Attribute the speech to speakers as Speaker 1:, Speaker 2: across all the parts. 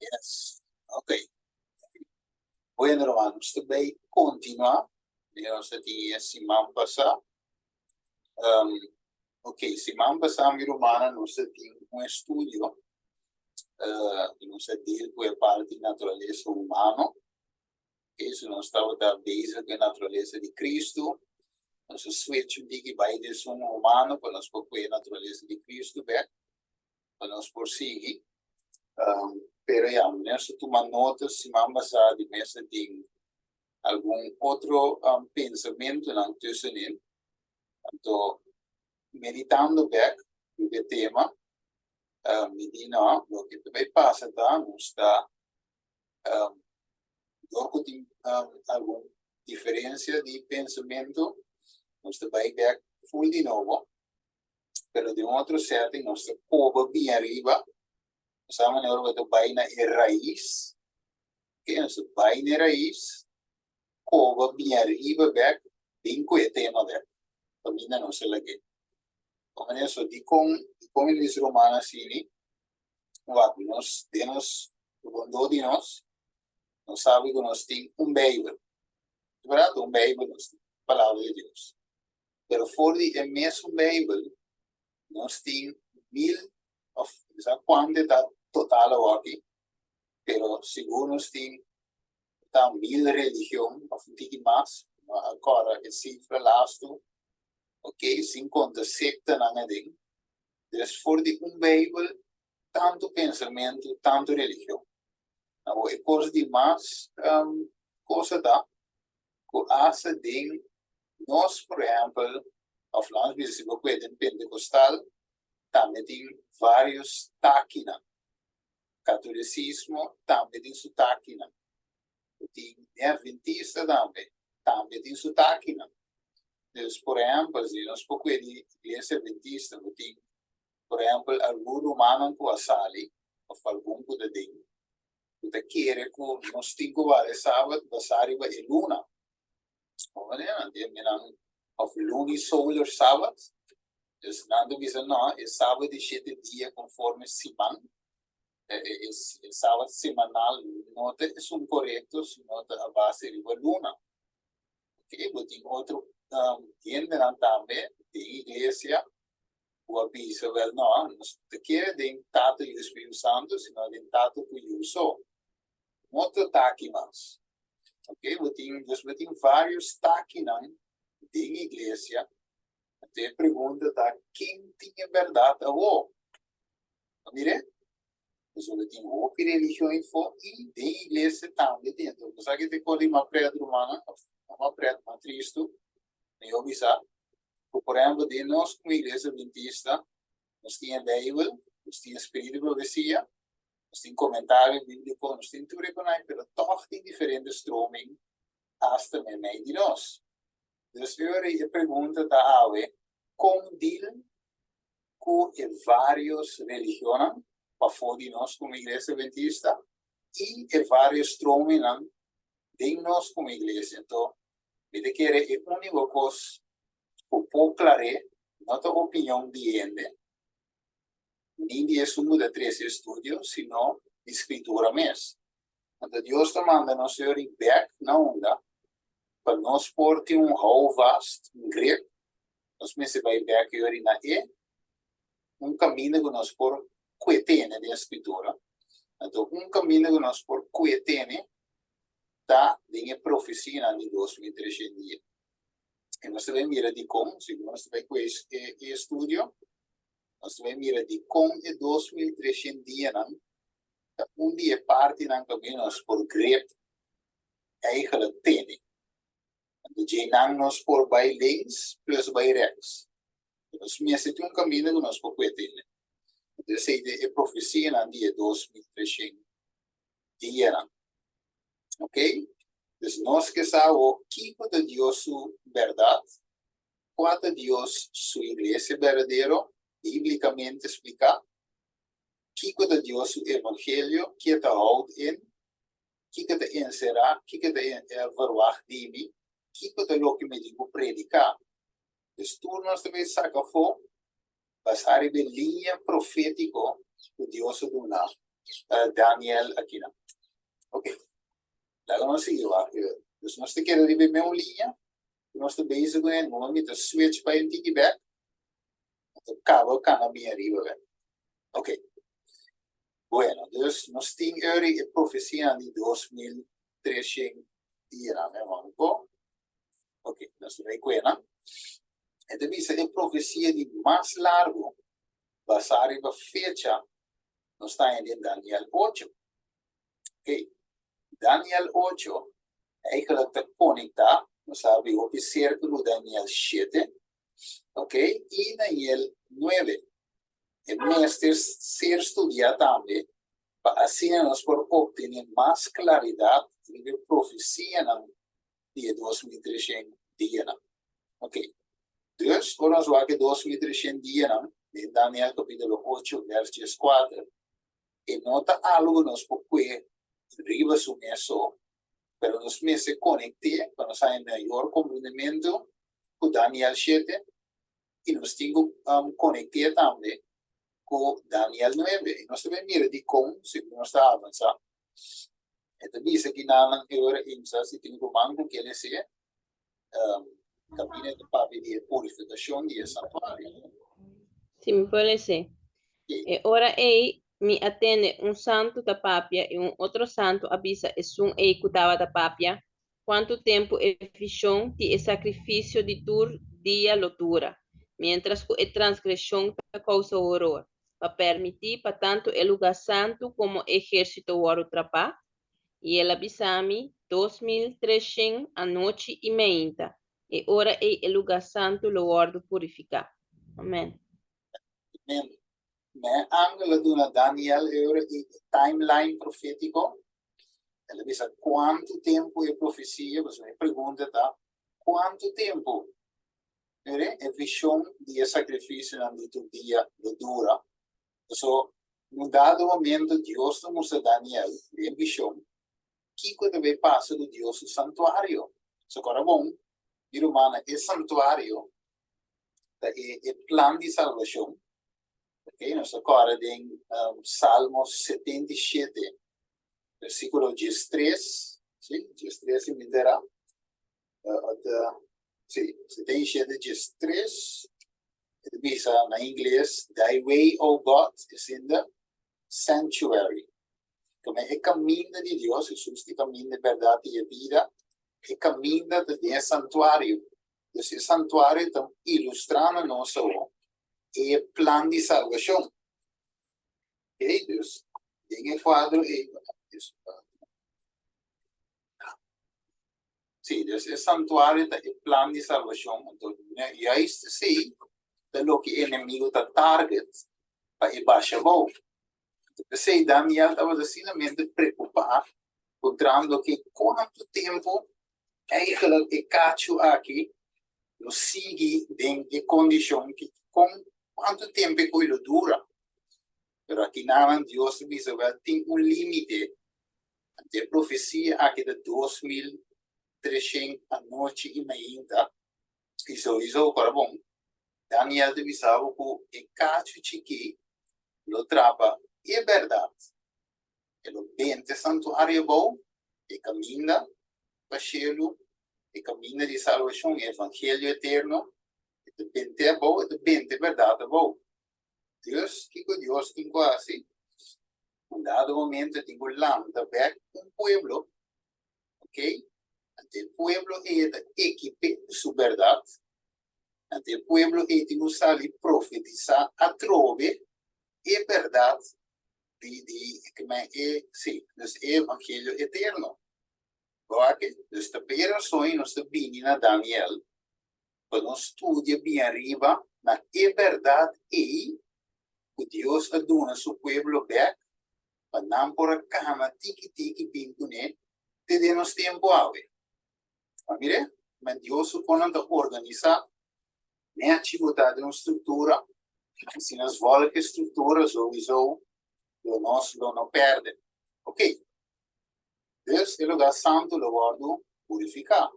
Speaker 1: Yes. Ok. Bueno, ruman, nos ta bay continua. Nos a tin e siman pasa. Ok, siman pasa, mi rumannan, nos a tin un estudio. Nos a deal cu e parti naturalesa humano. Ok, so nos tabata bezig cu e naturalesa di Cristo. Nos a switch un tiki bay di esun humano pa nos por cu e naturalesa di Cristo bek, pa nos por sigui. Pero ya, nos a tuma nota siman pasá di mes a tin algun otro pensamentunan tussenin. Anto, meditando bek riba e tema, mi di no, loke ta bay pasa ta nos ta dor ku tin algun diferensia di pensamentu, nos ta bay bek ful di nobo. Pero den un otro setting nos ta koba bien ariba, nos sa manera bo ta bai na e rais, ok, nos ta bai na e rais, koba bien ariba bek, bin ku e tema bek, kaminda nos a lag'é. Bo manera so dikon, dikon e mis rumannan asini, wak nos den nos rondó di nos, nos sabi ku nos tin un Beibel, di bèrdat un Beibel nos tin, palabra di Dios. Pero for di e mesun Bijbel nos tin mil of sa cuanto e ta total awoki, pero sigur nos tin ta mil religion of un tiki mas, no a corda e cifra lastu, ok, sin conta sectanan aden. Dus for di un Bijbel tanto pensamento, tanto religion. Awor e cos di mas cosa ta ku hasta den nos, por ehèmpel, òf laat nos bisa si bo kue den Pentekostal, tambe tin vários takinan. Katolisismo tambe tin su takinan. Bo tin den Adventista tambe, tambe tin su takinan. Dus, por ehèmpel, si nos por kue di Iglesia Adventista, bo tin, por ehèmpel, algun rumannan ku a sali òf algun ku ta den ku ta kere ku nos tin ku wak e sabat basá riba e luna. Nan tin nan òf lunisolar sabat. Dus nan ta bisa no, e sabat di shete dia konforme siman, e sabat semanal no ta esun korekto, sino ta a base riba luna. Oke, bo tin otro hendenan tambe den iglesia ku a bisa, wèl no, nos no ta kere den Tata, Yu i Spiritu Santu, sino den Tata ku Yu so. Un otro taki mas. Oke, bo tin, dus bo tin vários takinan den iglesia. Anto e pregunta ta, ken tin e bèrdat awor? Bo mir'é? Pasobra tin hopi religion afó i den iglesia tambe tin. Anto bo sa ke ta e kos di mas prèt, rumannan, òf no mas prèt, mas tristu, mihó bisa, ku por ehèmpel den nos komo iglesia adventista nos tin e Beibel, nos tin e spiritu di profesia, nos tin komentario bíbliko, nos tin tur e konai, pero tòg tin diferente stroming asta meimei di nos. Dus e ora e pregunta ta awe, kon dil ku e vários religionnan pafó di nos komo iglesia adventista i e vários stromingnan den nos komo iglesia? Anto Mi ta kere e úniko kos ku por klar'é no ta opinion di hende, ni di esun ku ta trese estudio, sino di Skritura mes. Anto Dios ta manda nos yori bèk na unda pa nos por tin un houvast, un grip, nos mester bai bèk yori na e un kaminda ku nos por kue tene den Skritura. Anto un kaminda ku nos por kue tene ta den e profesianan di 2300 dia. I nos ta bai mira dikon, segun nos ta bai ku e estudio, nos ta bai mira dikon e 2300 dianan ta un di e partinan kaminda nos por grep eigenlijk tene. Anto djeinan nos por bai links plus bai rechts. Nos mester tin un kaminda ku nos por kue tene. Anto esei ta e profesianan di e 2300 dianan. Ok? Dus nos ke sa awor kiko ta Dios su bèrdat, kua ta Dios su iglesia berdadero, bíblikamente spliká, kiko ta Dios su evangelio, ke ta houd in, kiko ta enserá, kiko ta verwagt di mi, kiko ta loke mi tin ku prediká. Dus tur nos ta bay saka afó basá riba e liña profétiko ku Dios a duna. Daniel akinan. Ok, laga nos sigui wak. Dus nos ta keda riba e meun liña ku nos ta bezig kuné, no mi ta switch bai un tiki bèk, nos ta kaba kana bin ariba bèk. Ok, bueno, dus nos tin eri e profesianan di 2300 dianan, mi hermano, ko? Ok, nos ta bai kué nan. E ta bisa e profesia di mas largu basá riba fecha nos ta haña den Daniel ocho. Ok, Daniel ocho eigenlijk ta konektá, nos sabi hopi serka ku Daniel shete, ok, i Daniel nuebe. E mester ser studiá tambe pa asina nos por optené mas klaridat riba e profesianan di e 2300 dianan. Ok, dus ora nos wak e 2300 dianan den Daniel capítulo 8 vers 14, e no ta algo ku nos por kue riba su mes so, pero nos mester konekt'é pa nos haña mayor komprendementu ku Daniel 7 i nos tin ku konekt'é tambe ku Daniel 9. I nos ta bai mira dikon segun nos ta avansá. E ta bisa ki nannan e ora imsa si tin ruman ku kere se kaminda ta papia di e purifikashon di e santuario.
Speaker 2: Si mi por lese. E ora ei mi a tende un santu ta papia i un otro santu a bisa esun ei ku tabata papia, Kuantu tempu e vishon di e sakrifisio di tur dia lo dura, miéntras ku e transgreshon ta kousa horor, pa permití pa tantu e lugá santu komo e ehérsito wòrdu trapá? I el a bisa mi, 2300 anochi i meinta, e ora ei e lugá santu lo wòrdu purifiká. Amèn.
Speaker 1: Amèn. Me angel a duna Daniel e ora ei e timeline profétiko. El a bisa kuantu tempu e profesia, pasobra e pregunta ta, kuantu tempu? Mire, e vishon di e sakrifisionan di tur dia lo dura. Pasobra un dado momento Dios ta mustra Daniel den vishon kiko ta bay pasa ku Dios su santuario. So kora bon, mi rumannan, e santuario ta e e plan di salbashon. Ok, nos ta kòrda den Salmo 77, versíkulo 13, sí, 13 si mi entera. Uh, sí, 77, 13. E ta bisa na ingles, Thy way, O God, is in the sanctuary. Como e kaminda di Dios, Jesus ta e kaminda, e bèrdat i e bida, e kaminda ta den e santuario. Dus e santuario ta ilustrá na nos awor e plan di salbashon. Oké, dus den e kuadro ei, sí, dus e santuario ta e plan di salbashon. Anto, juist esei ta loke e enemigo ta target pa e basha abou. P'esei Daniel tabata asinamente preokupá puntrando ke kuantu tempu eigenlijk e kachu aki lo sigui den e kondishon ki kon kuantu tempu e koi lo dura. Pero akinanan Dios ta bisa wèl tin un límite, anto e profesia aki ta 2300 anochi i mainta, i souiso ku ora bon Daniel ta bisa bo ku e kachu chikí lo trapa e bèrdat, e lo benta e santuario abou, e kaminda pa shelu, e kaminda di salbashon, e evangelio eterno, e ta bent'é abou, e ta benta e bèrdat abou. Dus, kiko Dios tin ku hasi? Un dado momento e tin ku lanta bèk un pueblo, ok? Anto e pueblo ei e ta ekip'é ku su bèrdat, Anto e pueblo ei tin ku sali profetisá atrobe e bèrdat di di e sí, dus e evangelio eterno. Bo wak? Dus ta p'e rason ei nos ta bini na Daniel pa nos studia bin ariba na e bèrdat ei ku Dios a duna su pueblo bèk pa nan por a kana tiki tiki bin kuné te den nos tempu awe. Ma mire, men Dios su konan ta organisá nechi bo ta den un struktura, i si nos volg e struktura souiso lo nos lo no pèrdè. Ok, dus e lugá santu lo wòrdu purifiká.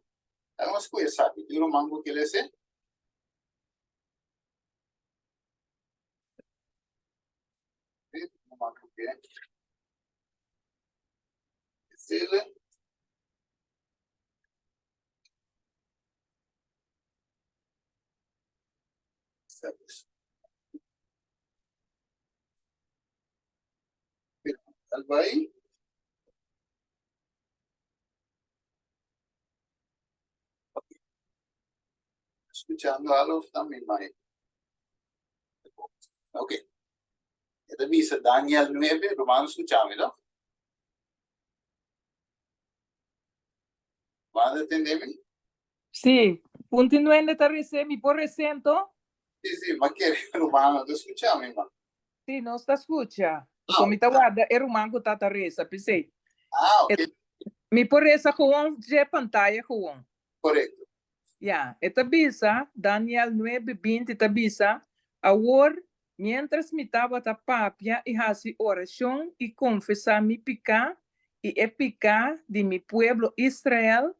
Speaker 1: Laga nos skucha esaki. Tin ruman ku ke lese? Tin ruman ku ke? Stille. Albay. Escuchando algo también, Mike. Ok. E ta bisa Daniel 9, Romano escuchame, no? Romano entendeme?
Speaker 3: Sí, punti nuende ta rese, mi por rese anto?
Speaker 1: Sí, sí, ma kere Romano ta escuchame, ma.
Speaker 3: Sí, nos ta escucha.
Speaker 1: Ah,
Speaker 3: Mi ta warda e ruman ku ta ta resa, p'esei.
Speaker 1: Ah, ok.
Speaker 3: Mi por resa gewoon dje pantaya gewoon.
Speaker 1: Korekto.
Speaker 3: Ya, e ta bisa, Daniel 9:20 ta bisa, Awor, miéntras mi tabata papia i hasi orashon i konfesá mi piká i e piká di mi pueblo Israel,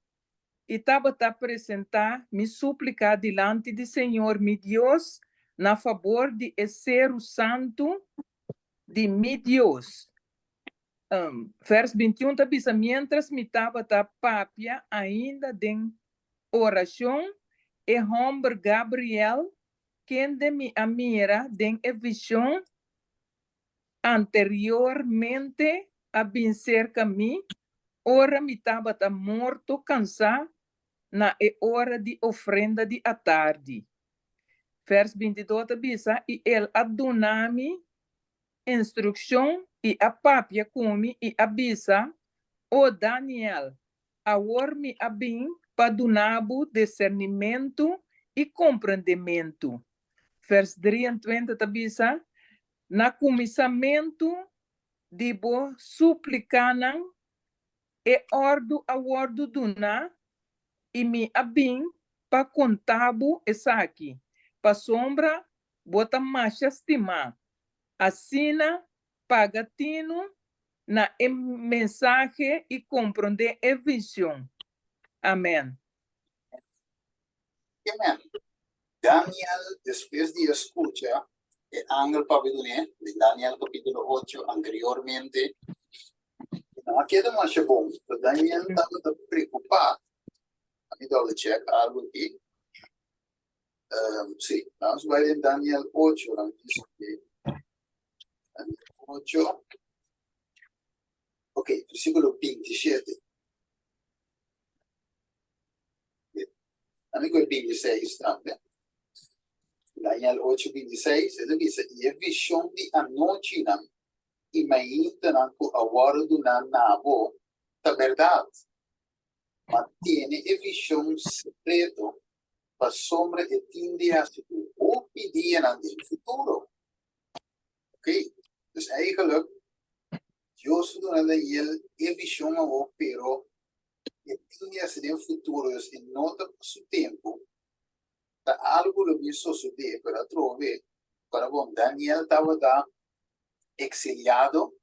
Speaker 3: i tabata presentá mi súplika dilanti di Señor mi Dios na fabor di e seru santu di mi Dios. Vers 21 ta bisa, Miéntras mi tabata papia ainda den orashon, e hòmber Gabriel, kende mi a mira den e vishon anteriormente, a bin serka mi ora mi tabata morto kansá na e ora di ofrenda di atardi. Vers 22 ta bisa, I el a duna mi instrukshon i a papia ku mi i a bisa, O Daniel, awor mi a bin pa duna bo disernimentu i komprendementu. Vers 23 ta bisa, Na kuminsamentu di bo suplikanan e òrdu a wòrdu duná, i mi a bin pa konta bo esaki, pasobra bo ta masha stimá. Asina, paga tinu na e mensahe i komprondé e vishon. Amèn.
Speaker 1: Amen. Daniel, despues di a skucha e angel papia kuné, den Daniel kapítulo ocho, anteriormente, e no a keda masha bon, pero Daniel tabata preokupá. Ami double check algu aki. Sí, nos bai den Daniel 8, nan dice que Daniel 8, ok, versículo 27. Ami ku 26 tambe. Daniel 8, 26, e ta bisa, i e vision di anochinan i maintanan ku a wòrdu duná na bo ta bèrdat. Ma tene e vision secreto pasobra e tin di haci cu hopi dianan den futuro. Ok, dus eigenlijk Dios a duna Daniel e vision awor pero e tin di haci den futuro, dus e no ta pa su tempo, ta algo lo bin sosode, pero atrobe ora bon Daniel tabata exiliado.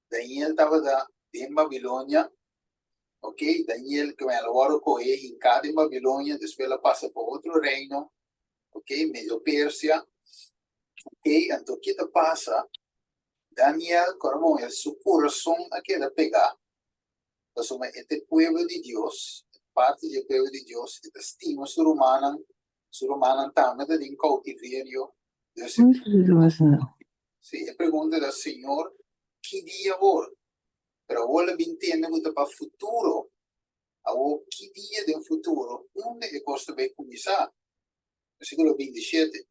Speaker 1: Daniel tabata den Babilonia, ok, Daniel ku el a wòrdu kohe hinká den Babilonia, despues el a pasa pa otro reino, ok, Medio Persia, ok, anto ke ta pasa? Daniel ku a mohe su kurason a keda pegá, pasobra e ta e pueblo di Dios, e ta parti di e pueblo di Dios, e ta stima su rumannan, su rumannan tambe ta den koutiverio, dus e. Sí, e pregunta ta, Señor, ki dia awor? Pero awor lo bin tende ku ta pa futuro. Awor, ki dia den futuro? Unda e kos ta bai kuminsá? Versíkulo 27,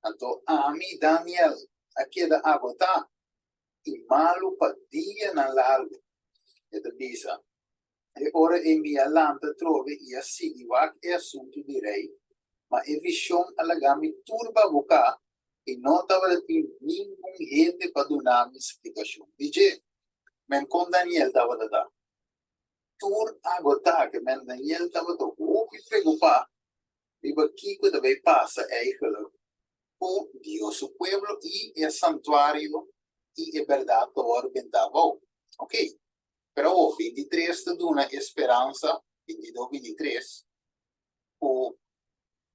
Speaker 1: Anto ami, Daniel, a keda agotá i malu pa dianan largu. E ta bisa, E ora ei mi a lanta atrobe i a sigui wak e asuntu di rei, ma e vishon a laga mi tur babuká i no tabata tin ningun hende pa duna mi splikashon di dje. Men kon Daniel tabata ta? Tur agotá ke men Daniel tabata hopi preokupá riba kiko ta bai pasa eigelik ku Dios su pueblo i e santuario i e bèrdat ta wòrdu bentá abou. Oké, Pero awor, 23 ta duna e speransa, 22, 23, ku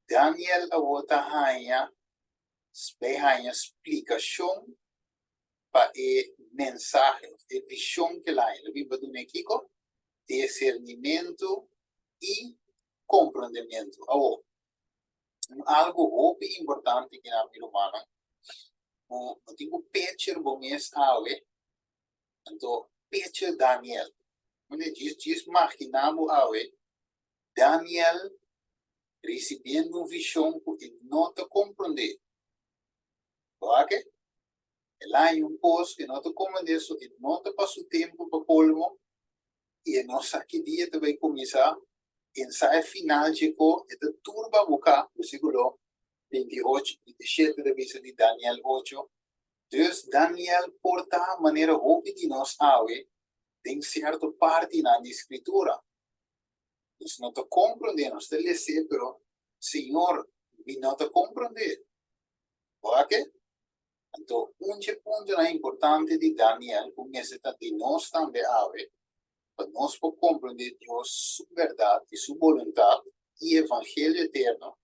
Speaker 1: Daniel awor ta haña, bai haña splikashon pa e mensahe, e vishon ku el a haña. El a bin pa duna e kiko? Disernimentu i komprondementu. Awor, un algu hopi importante ki nan mi rumannan, ku bo tin ku pecher bo mes awe, anto pecher Daniel. Mane djis djis magina bo awe, Daniel risibiendo un vishon ku e no ta komprondé. Bo wak? El a haña un kos ku e no ta komprondé, so e no ta pa su tempu pa kolmo, i e no sa ki dia ta bai kuminsá. Ensayo final dje ko e ta turba buká, versíkulo 28, 27 ta bisa di Daniel 8. Dus Daniel por ta manera hopi di nos awe den sierto partinan di Skritura. Nos no ta komprondé, nos ta les'é, pero Señor, mi no ta komprondé. Bo a ke? Anto, un dje puntonan importante di Daniel ku mester ta di nos tambe awe, pa nos por komprondé Dios su bèrdat i su boluntat i evangelio eterno,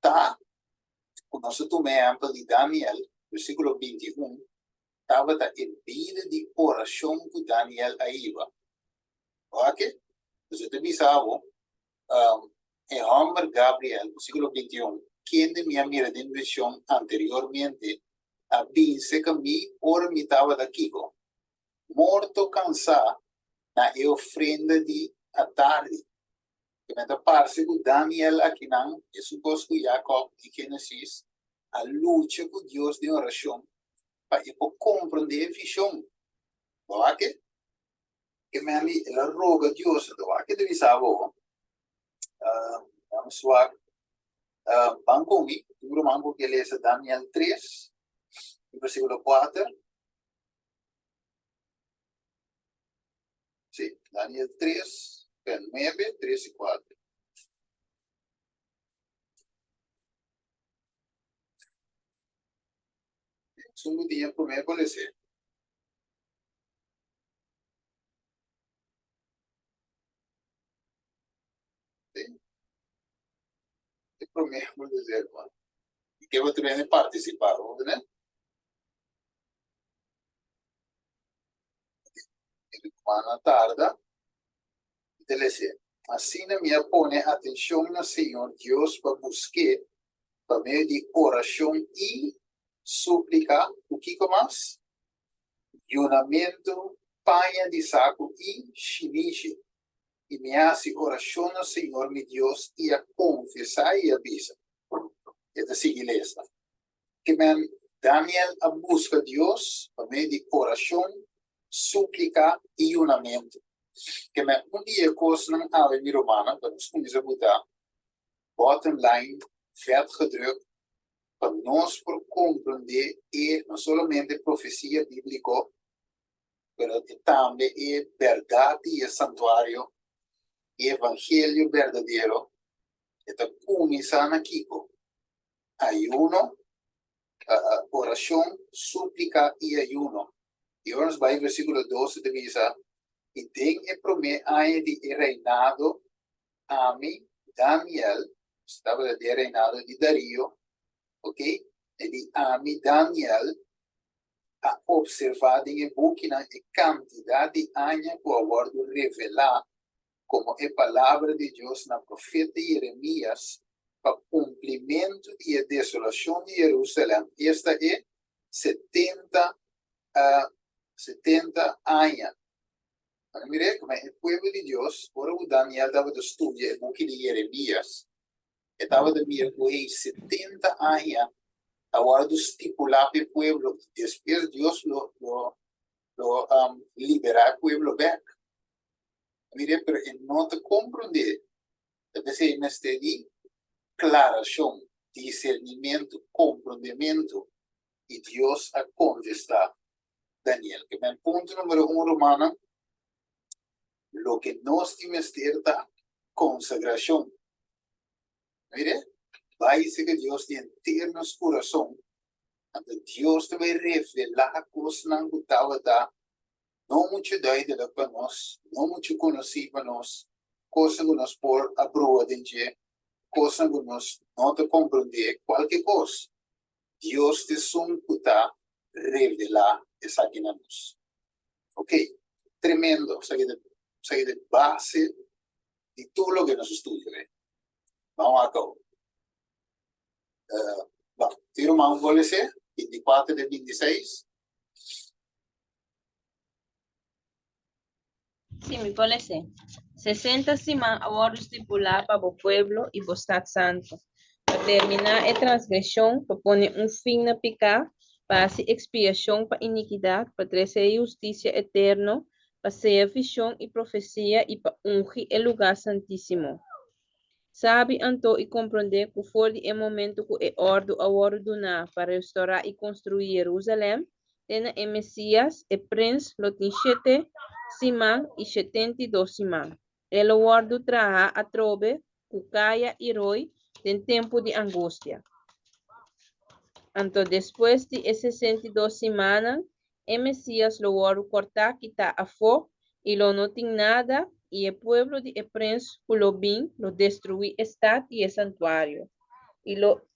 Speaker 1: ta ku nos ta tuma ehèmpel di Daniel, versíkulo 21, tabata e bida di orashon ku Daniel a hiba. Oke? Dus e ta bisa bo, e hòmber Gabriel, versíkulo 21, kende mi a mira den vishon anteriormente, a bin serka mi ora mi tabata kiko? Morto kansá na e ofrenda di atardi. Ke men ta parse ku Daniel akinan, esun kos ku Jakòb di Génesis, a lucha ku Dios den orashon pa e por komprondé e vishon. Bo wak e? Ke men di el a roga Dios, anto wak ke ta bisa bo, Vamos wak, ban ku mi, un ruman ku ke lesa Daniel 3, versíkulo 4. Sí, Daniel 3, 9, 3 i 4. Esun ku tin e promé por les'é. Sí. E promé por les'é, ruman. I ke bo ta bini partisipá, bo tene? E rumannan tarda i ta les'é. Asina mi a pone atenshon na Señor Dios pa busk'é pa medio di orashon i súplika ku kiko mas? Yunamentu, paña di saku i shinishi. I mi a hasi orashon na Señor mi Dios i a konfesá i a bisa. E ta sigui lesa. Ke men Daniel a buska Dios pa medio di orashon, súplika i yunamentu. Ke men un di e kosnan awe mi rumannan pa nos kuminsá buta bottom line, vet gedruk, pa nos por komprondé e no solamente profesia bíbliko, pero tambe e bèrdat di e santuario, e evangelio berdadero, e ta kuminsá na kiko? Ayuno, orashon, súplika i ayuno. I ora nos bai versíkulo 12 ta bisa, I den e promé aña di e reinado, ami, Daniel, nos tabata den e reinado di Darío, ok, e di ami, Daniel, a opservá den e bukinan e kantidat di aña ku a wòrdu revelá komo e palabra di Dios na profeta Jeremias pa kumplimentu di e desolashon di Jerusalèm, esta e 70, 70 aña. Nan mir'é kuma e pueblo di Dios, ora ku Daniel tabata studia e buki di Jeremias, e tabata mira ku ei 70 aña a wòrdu stipulá pa e pueblo i despues Dios lo lo lo liberá e pueblo bèk. Mire, pero e no ta komprondé. Ta p'esei mester di klarashon, disernimentu, komprondementu. I Dios a kontestá Daniel. Ke men punto numero un, rumannan, loke nos tin mester ta konsagrashon. Mire, bai serka Dios di henter nos kurason, anto Dios ta bai revelá kosnan ku tabata no muchu duidelijk pa nos, no muchu konosí pa nos, kosnan ku nos por a brua den dje, kosnan ku nos no ta komprondé, kualke kos. Dios ta esun ku ta revelá. Esaki na nos. Ok, tremendo. Esaki ta esaki ta base di tur loke nos a studia hoy. Ban wak awo. Bon, tin ruman ku lese 24 te 26.
Speaker 2: Sí, mi por lese. 60 siman a wòrdu stipulá pa bo pueblo i bo stat santu, pa terminá e transgreshon, pa pone un fin na piká, pa hasi ekspiashon pa inikidat, pa trese e hustisia eterno, pa seya vishon i profesia i pa ungi e lugá santísimo. Sabi anto i komprondé ku for di e momentu ku e òrdu a wòrdu duná pa restourá i konstruí Jerusalèm, te na e Mesías, e Prens, lo tin shete siman i 72 siman. E lo wòrdu trahá atrobe ku kaya i roi den tempu di angustia. Anto despues di e 62 simannan, e Mesías lo wòrdu kòrtá kitá afó i lo no tin nada, i e pueblo di e prens ku lo bin lo destruí e stat i e santuario, i lo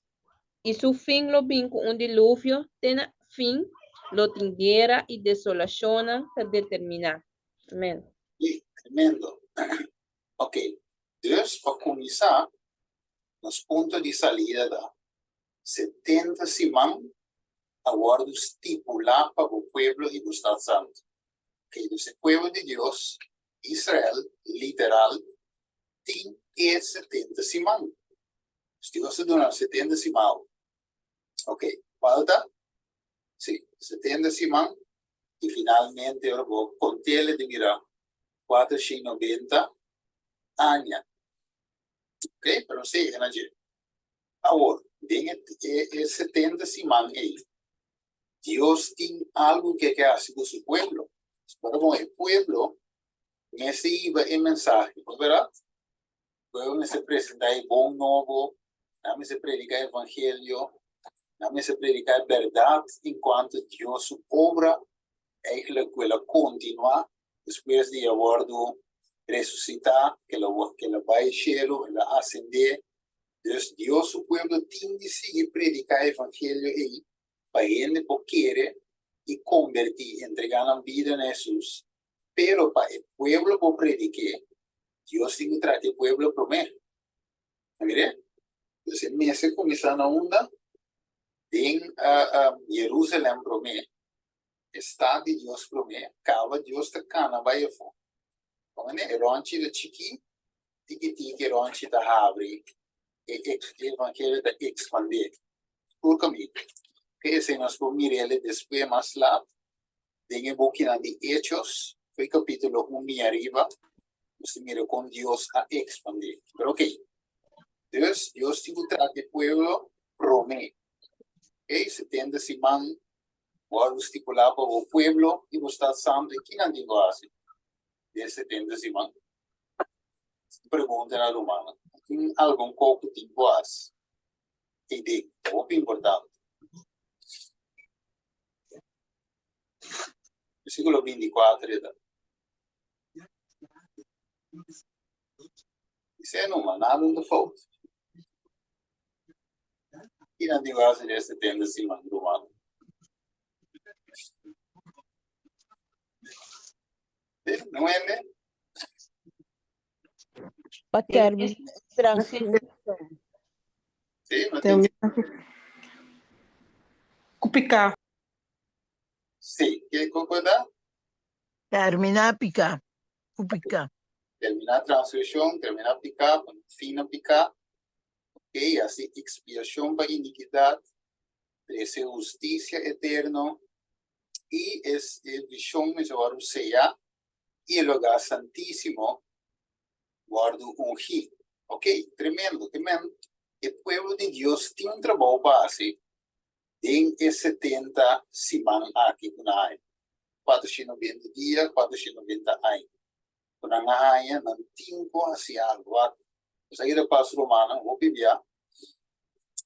Speaker 2: i su fin lo bin ku un diluvio, te na fin lo tin guera i desolashonnan ta determiná. Amen.
Speaker 1: Sí, tremendo. Ok, dus pa kuminsá, nos punto di salida ta 70 siman a wòrdu stipulá pa bo pueblo i bo stat santu. Ok, dus e pueblo di Dios, Israel, literal, tin e 70 siman. Dus Dios a duna 70 siman. Ok, falta? Sí, 70 siman i finalmente ora bo kont'el e ta bira 490 aña. Ok, pero nos yega na dje. Awor, den e 70 siman ei, Dios tin algu ku e ke hasi ku su pueblo. Spera bon, e pueblo mester hiba e mensahe, no bèrdat? E pueblo mester presentá e bon nobo, nan mester prediká e evangelio, nan mester prediká e bèrdat enkuanto Dios su obra, eigentlik ku el a kontinuá despues di a wòrdu resusitá, ku el a bai shelu, el a asendé. Dus Dios su pueblo tin di sigui prediká e evangelio ei pa hende por kere i kombertí, entregá nan bida na Hesus. Pero pa e pueblo por predik'é, Dios tin ku trata e pueblo promé. Ta mir'é? Dus e mester kuminsá na unda? Den Jerusalèm promé. E stat di Dios promé, kaba Dios ta kana bai afó. Komende? E rònchi ta chikí, tiki tiki e rònchi ta habri, e evangelio ta ekspandé tur kaminda. Ke esei nos por mir'el despues mas lat den e bukinan di Hechos, fo'i kapítulo un bin ariba, nos ta mira kon Dios a ekspandé. Pero okey, dus Dios tin ku trata e pueblo promé. Okey, 70 siman Wòrdu stipulá pa bo pueblo i bo stat santu i kinan tin ku hasi den 70 siman? Pregunta na rumannan. Tin algun kos ku tin ku hasi ei den, ta hopi importante. Versíkulo 24 e ta. Bis'é numa, nada no ta fout. Kinan tin ku hasi den 70 siman, rumannan? Sí, no hende?
Speaker 4: Pa terminá e transgreshon.
Speaker 1: Sí, no tin.
Speaker 5: Ku piká.
Speaker 1: Sí, ke ku ta?
Speaker 4: Terminá piká. Ku piká.
Speaker 1: Terminá transgreshon, terminá piká, pone fin na piká. Ok, hasi ekspiashon pa inikidat, trese hustisia eterno, i es e vishon mester wòrdu seyá i e lugá santísimo wòrdu ungí. Ok, tremendo. Te men e pueblo di Dios tin un trabou pa hasi den e 70 siman aki ku nan haña. 490 dia, 490 aña. Ku nan a haña, nan tin ku hasi algu. Wak, nos a ira pas rumannan hopi bia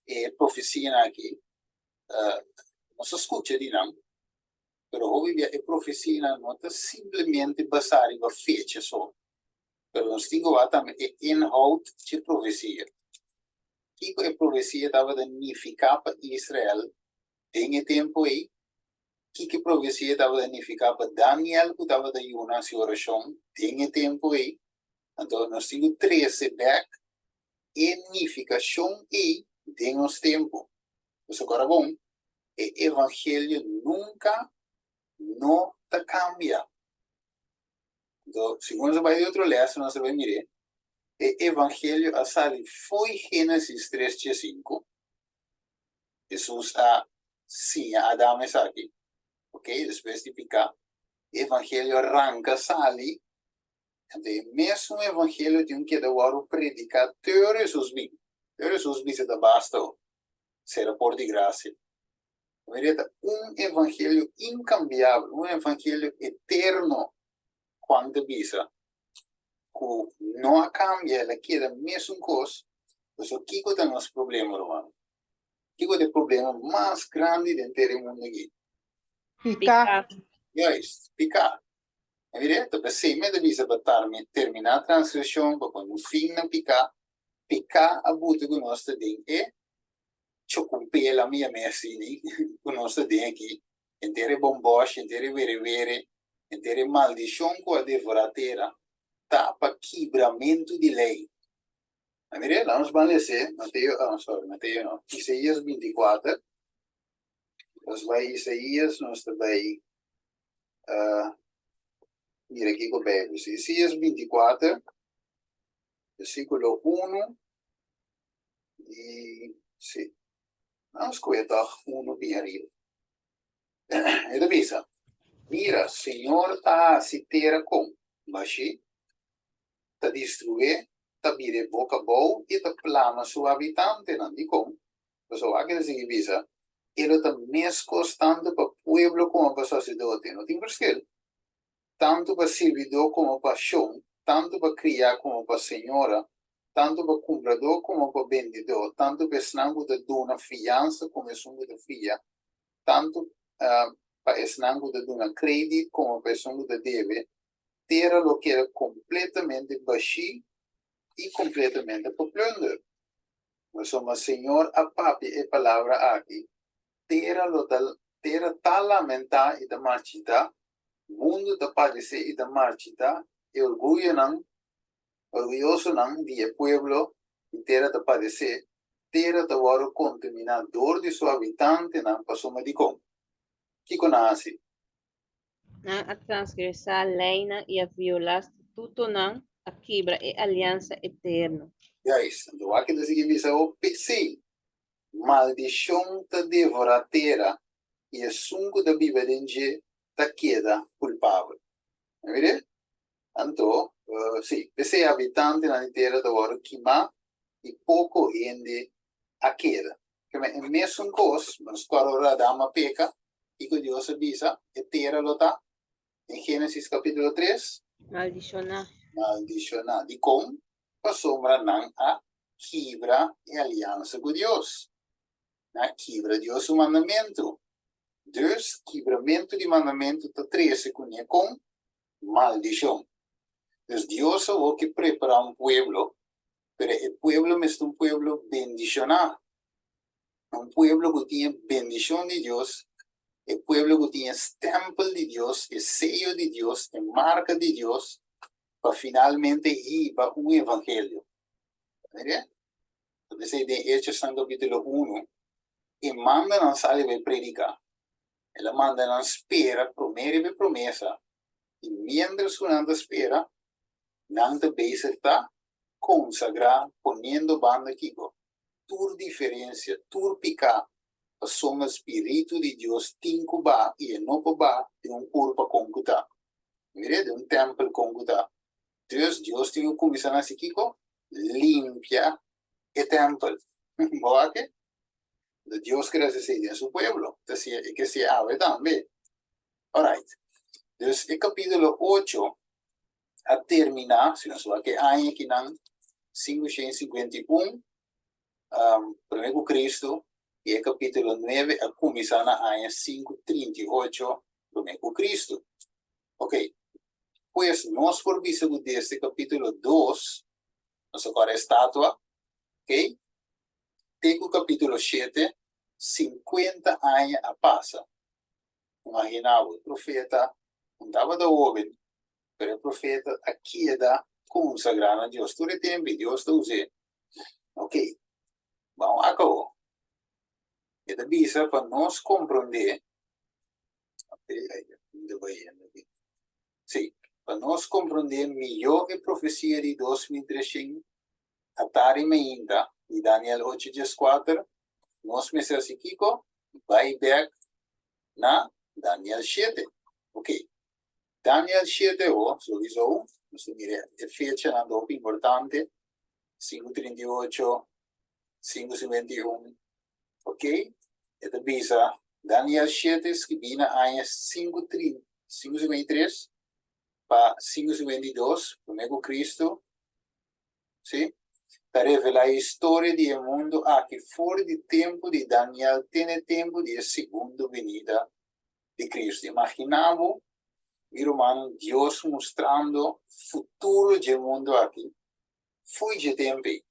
Speaker 1: e profesianan aki, nos a skucha di nan, pero hopi bia e profesianan no ta simplemente basá riba fecha so, pero nos tin ku wak tambe e inhoud dje profesia. Kiko e profesia tabata nifiká pa Israel den e tempu ei? Kiko e profesia tabata nifiká pa Daniel ku tabata yuna hasi orashon den e tempu ei? Anto nos tin ku trese bèk e nifikashon ei den nos tempu. Pasobra ora bon, e evangelio nunka no ta kambia. Anto, segun nos a bai di otro lès, nos a bai mir'é, e evangelio a sali fo'i Génesis tres diesinku, Hesus a siña Adam esaki, ok, despues di piká, e evangelio a ranka sali, anto e mesun evangelio tin un keda wòrdu prediká te ora Hesus bin, te ora Hesus bisa ta basta ho, sera por di grasia. Mira, ta un evangelio inkambiabel, un evangelio eterno, Juan ta bisa, ku no a kambia, el a keda mesun kos. Pasobra kiko ta nos problema, ruman? Kiko ta e problema mas grandi den tera e mundu aki?
Speaker 3: Piká.
Speaker 1: Juist, piká. Mira, ta p'esei mi ta bisa pa terminá transgreshon, pa pone un fin na piká. Piká a buta ku nos ta den e chokumpela, mi yam'é asina, ku nos ta den aki, henter e bombòsh, henter e werewere, henter e maldishon ku a devorá tera, ta pa kibramentu di lei. A mira, laga nos ban les'é Mateo, ah, sorry, Mateo no, Isaías bintikuater. Nos bai Isaías, nos ta bai mira kiko Beibel bisa. Isaías bintikuater, versíkulo unu i si, nos kohe tòg unu bin ariba. E ta bisa, Mira, Señor ta hasi tera kon bashí, ta destrué, ta bira e boka abou i ta plama su habitantenan. Dikon? Pasobra wak e ta sigui bisa, E lo ta meskos tantu pa pueblo komo pa saserdote. No tin verschil. Tantu pa sirbidó komo pa shon, tantu pa kriá komo pa señora, tantu pa kumpradó komo pa bendidó, tantu pa esnan ku ta duna fiansa komo esun ku ta fia, tantu pa esnan ku ta duna kredit komo pa esun ku ta debe, tera lo keda kompletamente bashí i kompletamente pa plùnder. Pasobra Señor a papia e palabra aki, Tera lo ta tera ta lamentá i ta marchitá, mundu ta padesé i ta marchitá, e orguyonan orguyosonan di e pueblo di tera ta padesé, tera ta wòrdu kontaminá dor di su habitantenan pasobra dikon? Kiko nan a hasi?
Speaker 2: Nan a transgresá leinan i a violá statutonan, a kibra e aliansa eterno.
Speaker 1: Juist, anto wak e ta sigui bisa ho, P'esei, maldishon ta devorá tera i esun ku ta biba den dje ta keda kulpabel. A mir'é? Anto, sí, p'esei habitantenan di tera ta wòrdu kimá i poko hende a keda. Keme e mesun kos, nos kòrda ora Adam a peka, kiko Dios a bisa e tera lo ta? Den Génesis kapítulo tres.
Speaker 2: Maldishoná.
Speaker 1: Maldishoná. Dikon? Pasobra nan a kibra e aliansa ku Dios. Nan a kibra Dios su mandamentu. Dus, kibramentu di mandamentu ta trese kuné kon maldishon. Dus Dios awor ke prepará un pueblo, pero e pueblo mester un pueblo bendishoná, un pueblo ku tin e bendishon di Dios, e pueblo ku tin e stèmpel di Dios, e seyo di Dios, e marka di Dios, pa finalmente hiba un evangelio. Mira? P'esei den Hechosnan kapítulo unu, e manda nan sali bai prediká. El a manda nan spera promé riba e promesa, i miéntras ku nan ta spera, nan ta bezig ta konsagrá, poniendo banda kiko? Tur diferensia, tur piká, pasobra spiritu di Dios tin ku baha i e no por baha den un kurpa kon ku ta. Mira, den un tèmpel kon ku ta. Dus, Dios tin ku kuminsá na hasi kiko? Limpia e tèmpel. Bo wak? Entonces Dios quiere hacer esei den su pueblo. Ta si e ke si awe tambe. Alright. Dus e capítulo 8 a termina, si nos wak e aña kinan, 551 um, prome ku Cristo, i e capítulo 9 a kuminsá na aña 538 prome ku Cristo. Ok. Pues nos por bisa ku desde capítulo 2, nos a kòrda e estatua, ok, Te ku kapítulo shete, sinkuenta aña a pasa. Imaginá bo, e profeta no tabata hóben, pero e profeta a keda konsagrá na Dios tur e tempu i Dios ta us'é. Ok, ban wak awor. E ta bisa pa nos komprondé, sí, pa nos komprondé mihó e profesia di 2300 atari mainta di Daniel ocho dieskuater, nos mester hasi kiko? Bai bèk na Daniel shete. Ok, Daniel shete ho, souiso, nos ta mira e fechanan ta hopi importante, 5:38, 5:51, ok, e ta bisa Daniel shete skibí na aña 5:53 pa 5:52 promé ku Cristo, sí, ta revelá e historia di e mundu aki for di tempu di Daniel te na e tempu di e segundo binida di Cristo. Imaginá bo, mi ruman, Dios mustrando futuro dje mundu aki fo'i dje tempu ei.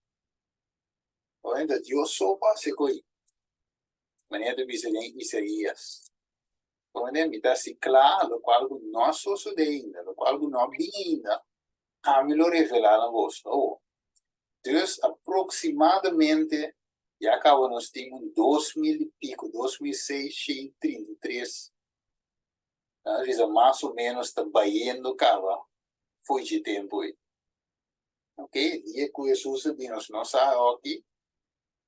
Speaker 1: Obviamente Dios so por hasi ko'i, manera ta bisa den Isaías. Obviamente mi ta hasi kla lokual ku no a sosodé ainda, lokual ku no a bin ainda, ami lo revelá na boso. Awor, Dus aproximadamente ya caba nos tin un 2000 y pico, 2633. Nan bisa mas o menos ta bayendo caba fo'i dje tempo ei. Ok, dia cu Jesus a bin nos no sa aki,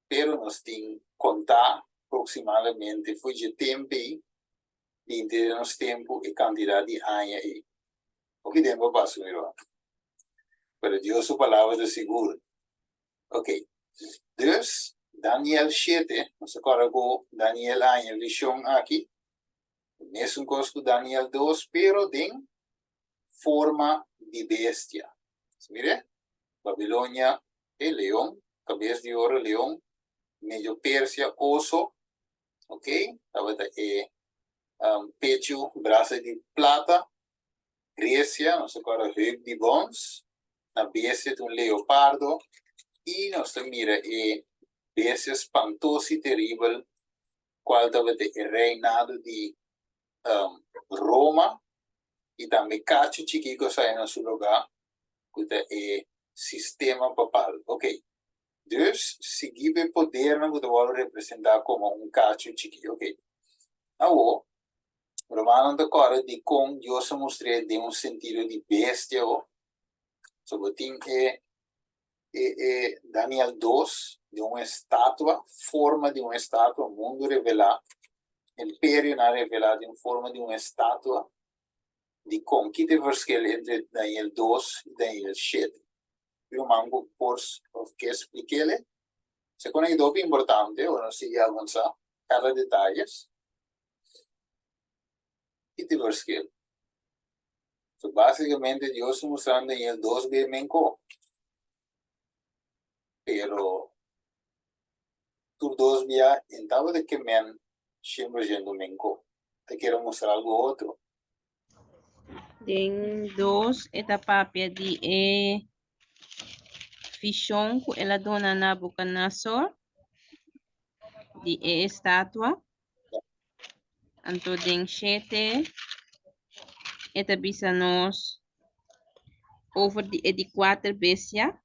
Speaker 1: pero nos tin contá aproximadamente fo'i dje tempo ei binti den nos tempo e cantidad di aña ei. Hopi tempo a pasa mi ruman. Pero Dios su palabra ta sigur. Ok. Dus, Daniel shete, nos a kòrda ku Daniel a haña vishon aki. Mesun kos ku Daniel dos, pero den forma di bestia. Mire, Babilonia, e leon, kabes di oro, leon, medio Persia, oso, ok, tabata e pechu, brasa di plata, Grecia, nos ta kòrda heup di bons, na bestia ta un leopardo i nos ta mira e bestia spantoso i teribel kual tabata e reinado di Roma i tambe kachu chikí ku a sali na su lugá ku ta e sistema papal. Ok, dus sigui pa e podernan ku ta wòrdu representá komo un kachu chikí. Ok, awor Rumannan ta kòrda dikon Dios a mustr'é den un sentido di bestia ho. So bo tin e e e Daniel dos den un estatua, forma di un estatua, mundu revelá, imperionan revelá den forma di un estatua. Dikon? Ki ta e verschil entre Daniel dos i Daniel shete? Ruman ku por òf ke splik'é? Segun e hopi importante ora nos sigui avansá kada detayes. Ki ta e verschil? So básicamente Dios ta mustrando Daniel dos be menko. Pero tur dos bia en tabata ke men 100% menko. Ta kere mustra algo otro.
Speaker 2: Den dos e ta papia di e vishon ku el a duna Nabucodonosor di e estatua. Anto den shete e ta bisa nos over di e di kuater bestia.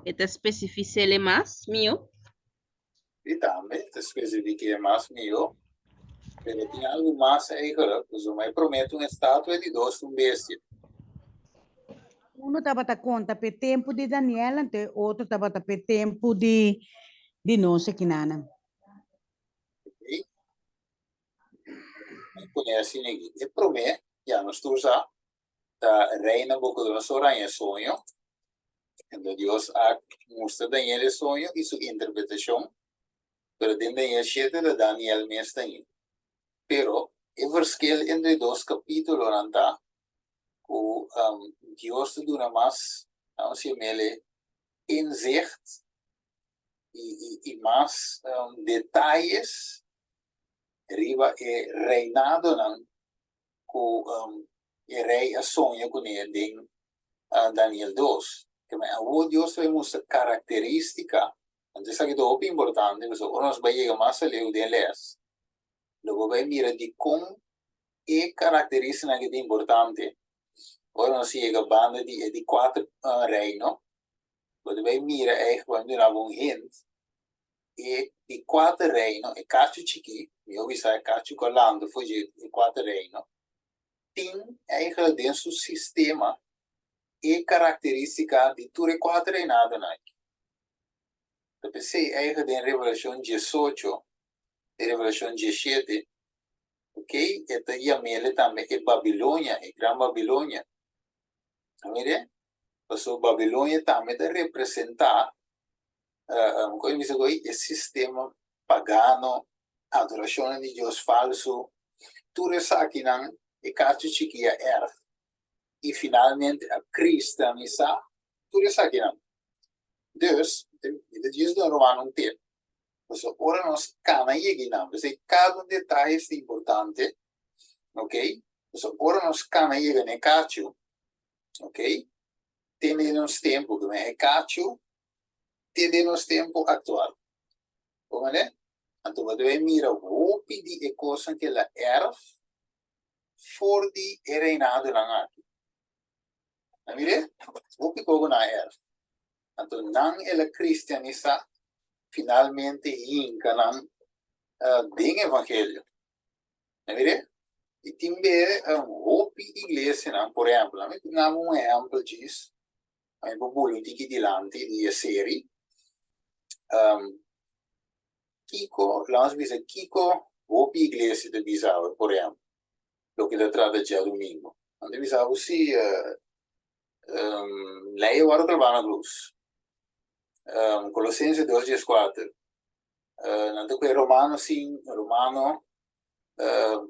Speaker 2: E ta spesifise'le mas mihó.
Speaker 1: I tambe ta spesifik'é mas mihó. Pero tin algu mas eigenlijk, pasobra e promé ta un estatua e di dos ta un bestia.
Speaker 5: Uno tabata konta p'e tempu di Daniel, anto e otro tabata p'e tempu di di nos ekinanan.
Speaker 1: Oké. Mi pone asina aki. E promé, ya nos tur sa, ta Rei Nabucodonosor haña e soño. Anto Dios a mustra Daniel e soño i su interpretashon, pero den Daniel shete ta Daniel mes ta hañ'é. Pero e verschil entre e dos kapítulonan ta ku Dios ta duna mas, vamos yam'el, inzicht i mas detayes riba e reinadonan ku e rei a soña kuné den Daniel dos. Keme awor Dios ta bai mustra karakterístika, anto esaki ta hopi importante pasobra ora nos bai yega mas aleu den les. Lo bo bai mira dikon e karakterístikanan aki ta importante. Ora nos yega banda di e di kuater reino, bo ta bai mira eigenlijk, bo a duna bo un hint, e di kuater reino, e kachu chikí, mihó bisa e kachu ku a lanta for dje e kuater reino, tin eigenlijk den su sistema e karakterístika di tur e kuater reinadonan aki. Ta p'esei eigenlijk den Revelashon diesocho i Revelashon dieshete, ok, e ta yam'el tambe e Babilonia, e Gran Babilonia. A mira? Pasobra Babilonia tambe ta representá, kon mi bisa koe, e sistema pagano, adorashonnan di dios falsu, tur esakinan e kachu chikí a èrf i finalmente a kristianisá tur esakinan. Dus, mi ta djis duna rumannan un tip, pasobra ora nos kana yega einan, p'esei kada un detaye ta importante, ok, pasobra ora nos kana yega na e kachu, ok, te den nos tempu, ku e kachu te den nos tempu aktual. Komprende? Anto bo debe mira hopi di e kosnan ku el a èrf for di e reinadonan aki. A mir'é? Hopi kos ku nan a èrf. Anto nan el a kristianisá, finalmente hinka nan den evangelio. A mir'é? I tin be hopi iglesianan, por ehèmpel, ami ta duna bo un ehèmpel djis, ami por buli un tiki dilanti di e seri. Kiko, laga nos bisa kiko hopi iglesia ta bisa awe, por ehèmpel, loke ta trata djadumingu. Nan ta bisa bo si lei a wòrdu klabá na krus. Kolosense dos dieskuater, nan ta kohe Romano sin, Romano,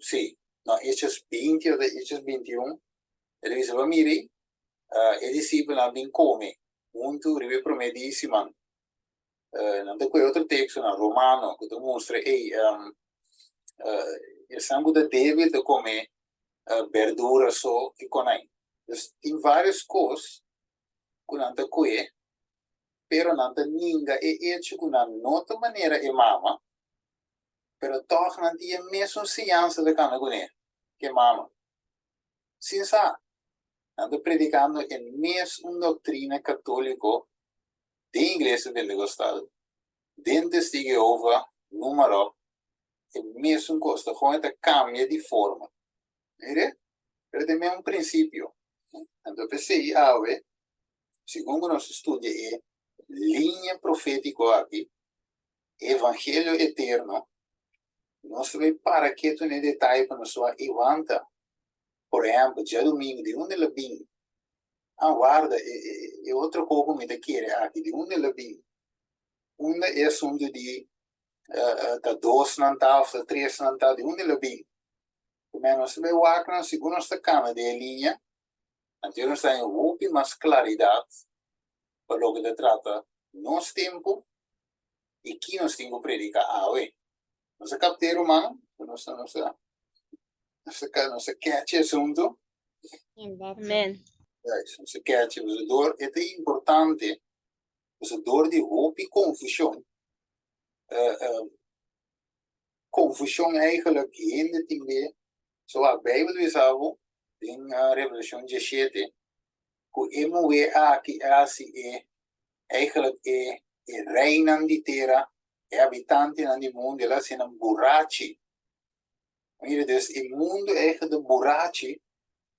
Speaker 1: si, no, Hechos binti òf Hechos bintiun, e ta bisa bo miri, e disipelnan a bin kome huntu riba e promé dia di siman. Nan ta kohe otro tekstonan, Romano, ku ta mustra, ey, esnan ku ta débil ta kome berdura so i konai. Dus tin vários kos ku nan ta kohe, pero nan ta ninga e echo ku nan no ta manera e mama, pero tòg nan tin e mesun siñansa ta kanda kuné ku e mama. Sin sa, nan ta predikando e mesun doktrina katóliko den Iglesia Pentekostal, den Testigo Jehova, número, e mesun kos, ta gewoon e ta kambia di forma. Mire, pero ta e mesun prinsipio. Anto p'esei awe, segun ku nos ta studia e liña profétiko aki, e evangelio eterno, nos ta bai para ketu na e detaye pa nos wak e wanta. Por ehèmpel, djadumingu, di unda el a bin? Ah, warda, e, e, e otro kos ku mi ta kere aki, di unda el a bin? Unda e asuntu di ta dosnan ta òf ta tresnan ta, di unda el a bin? Primer nos ta bai wak nan, segun nos ta kambia den e liña, anto nos ta haña hopi mas klaridat pa loke ta trata nos tempu i ki nos tin ku prediká awe. Nos a kapt'é, ruman? Nos a, nos a, nos a, nos a kèchi e asuntu?
Speaker 2: Amen.
Speaker 1: Juist, nos a kèchi. Pasobra dor e ta importante, pasobra dor di hopi konfushon, konfushon eigenlijk hende tin be, so wak Bijbel ta bisa bo den Revelashon diesshete ku e muhé aki a hasi e eigenlijk e e reinan di tera, e habitantenan di mundu, el a hasi nan burachi. Mira, dus e mundu eigenlijk ta burachi,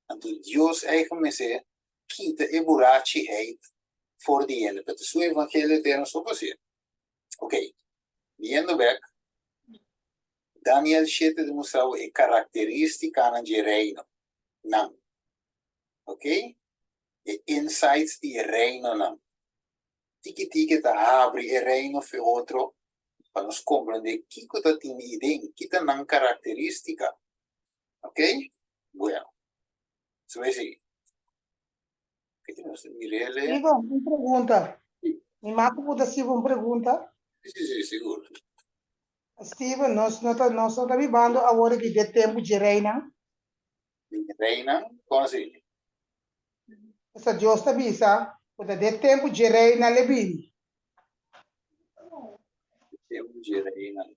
Speaker 1: anto Dios eigenlijk mester kita e burachiheid for di hende, pero ta su evangelio eterno so por hasié. Ok, biendo bek, Daniel shete ta mustra bo e karakteristikanan dje reino nan. Ok, e insights di e reinonan. Tiki tiki ta habri e reino fe otro pa nos komprende kiko ta tin i den, ki ta nan karakteristika. Ok, bueno, nos bai sigui. Ok, nos ta mir'é.
Speaker 6: Digo, un pregunta. Mi mata ku ta siba un pregunta?
Speaker 1: Si, si, si, sigur.
Speaker 6: Steven, nos no ta, nos no ta bibando awor aki den tempu dje reinan.
Speaker 1: Di reinan, kon así?
Speaker 6: Esta Dios ta bisa ku ta den tempu dje reinan le bini.
Speaker 1: Tempu dje reinan.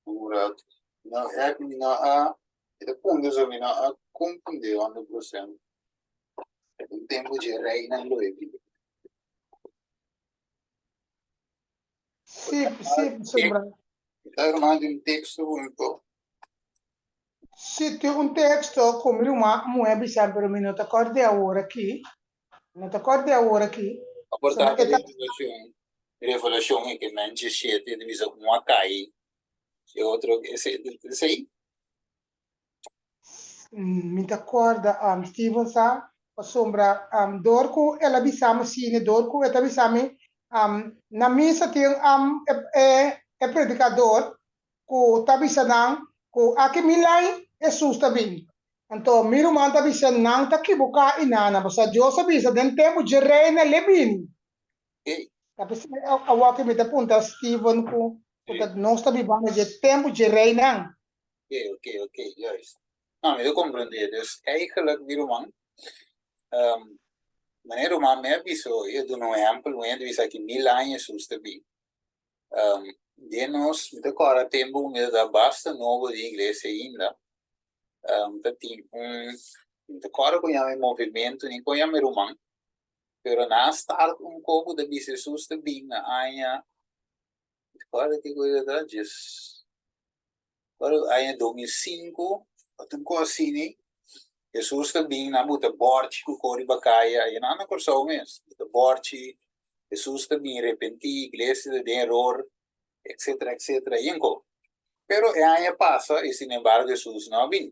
Speaker 1: Un rato. No, ek mi no a, e ta punto so mi no a comprende 100%. Un tempo dje reinan lo e biba.
Speaker 6: Sí, sí, sombra.
Speaker 1: Ta hermano di un texto único.
Speaker 6: Sí, tin un texto ku mi ruman muhé bisa, pero mi no ta kòrda awor aki. No ta kòrda awor aki.
Speaker 1: Aportá revelacion, revelacion e ke men 17 di bisa un a kai e otro ese esei.
Speaker 6: Mi ta kòrda um, Steven sa pasobra um, dor ku el a bisa mi sine, dor ku e ta bisa mi um, na misa tin um, e, e, e predikador ku ta bisa nan ku aki mi lai Hesus ta bin. Anto mi ruman ta bisa nan ta kibuká i nana, pasobra Dios a bisa den tempu dje reina l'e bini. Ta p'esei awor ku mi ta puntra Steven ku ku ta nos ta bibando dje tempu dje reinan.
Speaker 1: Oké, oké, oké, juist. No, mi ta komprendé. Dus eigenlijk, mi ruman, um, meneer ruman mi a bisa hoy, a duna un ehèmpel, un hende bisa aki mil aña Hesus ta bin. Um, den nos, mi ta kòrda tempu ku mi ta ta basta nobo den iglesia ainda, um, ta tin un, mi ta kòrda ku yama e movimentu, ni kon yama e ruman, pero nan a start un ko ku ta bisa Hesus ta bin na aña, mi ta kòrda kiko e ta, djes Ora aña 2005, ot un kos asina, Hesus ta bin nan buta bòrchi ku kor riba kaya, i nan na Kòrsou mes, buta bòrchi, Hesus ta bin repentí, iglesia ta den eror, etsetera, etsetera, i enko. Pero e aña pasa i sinembargo Hesus no a bin.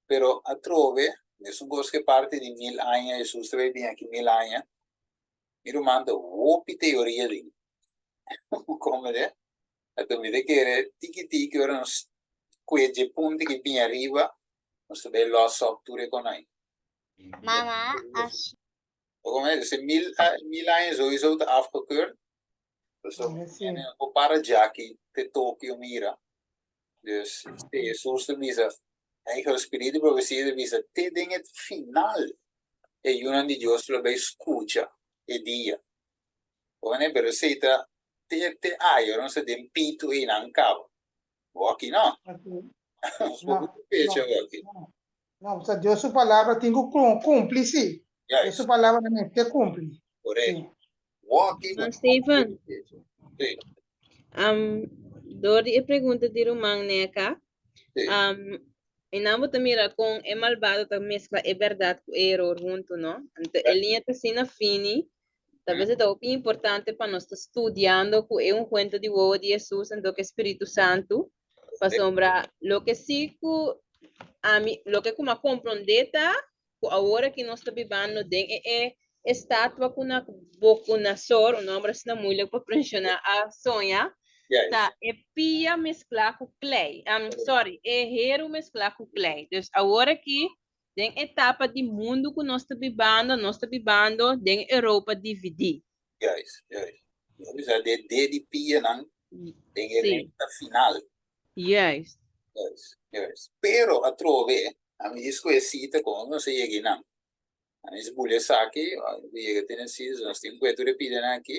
Speaker 1: Pero atrobe, mesun kos ku e parti di mil aña, Hesus ta bai bin aki mil aña, mi ruman ta hopi teoria den. Komende? Anto mi ta kere tiki tiki ora nos kue dje punto ki bin ariba, nos ta bai los op tur e konai.
Speaker 7: Mama, as
Speaker 1: Komende? Dus e mil, mil aña sowieso ta afgekeurd. Dus
Speaker 6: Sí.
Speaker 1: no por para djaki te Tokio mira. Dus te Jesus ta bisa, eigenlijk spiritu di profesia ta bisa, te den het final e yunan di Dios lo bai skucha e dia. Komende? Pero esei ta te te ayo nos ta den pitu einan kaba. Woki no. Nos
Speaker 6: No,
Speaker 1: por fecha
Speaker 6: no,
Speaker 1: woki.
Speaker 6: no. No, o sea, Dios su palabra tin ku kumpli, sí. Dios su palabra mester kumpli.
Speaker 1: Correcto. Sí. Woki.
Speaker 2: Ma Steven.
Speaker 1: Sí.
Speaker 2: Um, door di e pregunta di ruman neka,
Speaker 1: Sí.
Speaker 2: um, e nan bo ta mira kon e malbado ta mezcla e berdad ku e eror hunto, no? Anto e liña ta asina fini Tal vez e ta hopi importante pa nos ta studiando ku e unguento di wowo di Hesus anto ku e Spiritu Santu, pasobra loke si ku ami, loke ku mi a komprondé ta ku awor aki nos ta bibando den e e estatua ku Nabucodonosor, un nomber asina moeilijk pa prenshoná, a soña, ta e pia mesklá ku klei, sorry, e heru mesklá ku klei. Dus awor aki Den etapa di mundu ku nos ta bibando, nos ta bibando den Europa dividí.
Speaker 1: Juist, juist. Nos bisa de de di pianan den e
Speaker 2: Sí.
Speaker 1: recta final.
Speaker 2: Juist.
Speaker 1: Juist, juist. Pero atrobe, ami di skohe sita kon nos a yega einan. Ami si buli esaki, mi yega te na sita, so nos tin ku e tur e pianan aki.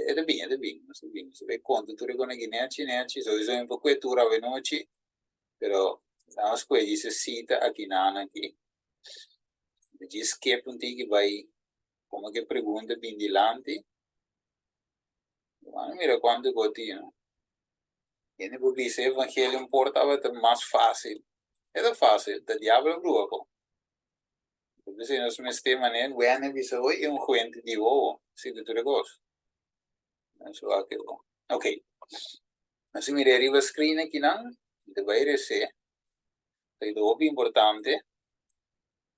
Speaker 1: E ta bin, e ta bin, nos ta bin. Nos ta bai konta tur e kon aki nechi, nechi. Souiso mi por kue tur awenochi. Pero nos kue djis e sita aki nan aki. Mi djis skip un tiki bai como ke pregunta bin dilanti. Bueno, mira cuanto ku tin, no? Hende por bisa evangelio un por tabata mas fácil. E ta fácil, ta diablo a bruha ko. Entonces nos mester manera wende bisa hoy e un fuente di wowo, si ku tur e kos. Nos wak e bon. Ok. Nos mira riba screen akinan, mi ta bai resé. Ta hopi importante.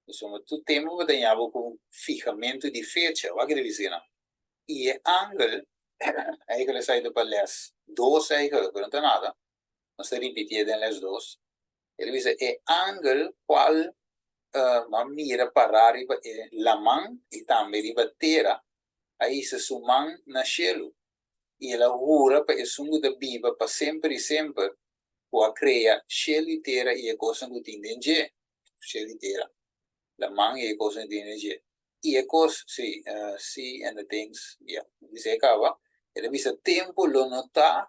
Speaker 1: Pasobra tur tempu bo ta ña bo ku fijamentu di fecha, wak e ta bisa kinan. I e angel, eigenlijk esaki ta pa les dos eigenlijk, pero no ta nada. Nos ta ripitié den les dos. E ta bisa e angel kual a mira pará riba e laman i tambe riba tera a hisa su man na shelu, i el a hura pa esun ku ta biba pa semper i semper, ku a krea shelu i tera i e kosnan ku tin den dje, shelu i tera, laman i e kosnan ku tin den dje, i e kos, sí, sea and the things, ya, mi bisa e kaba, el a bisa tempu lo no ta.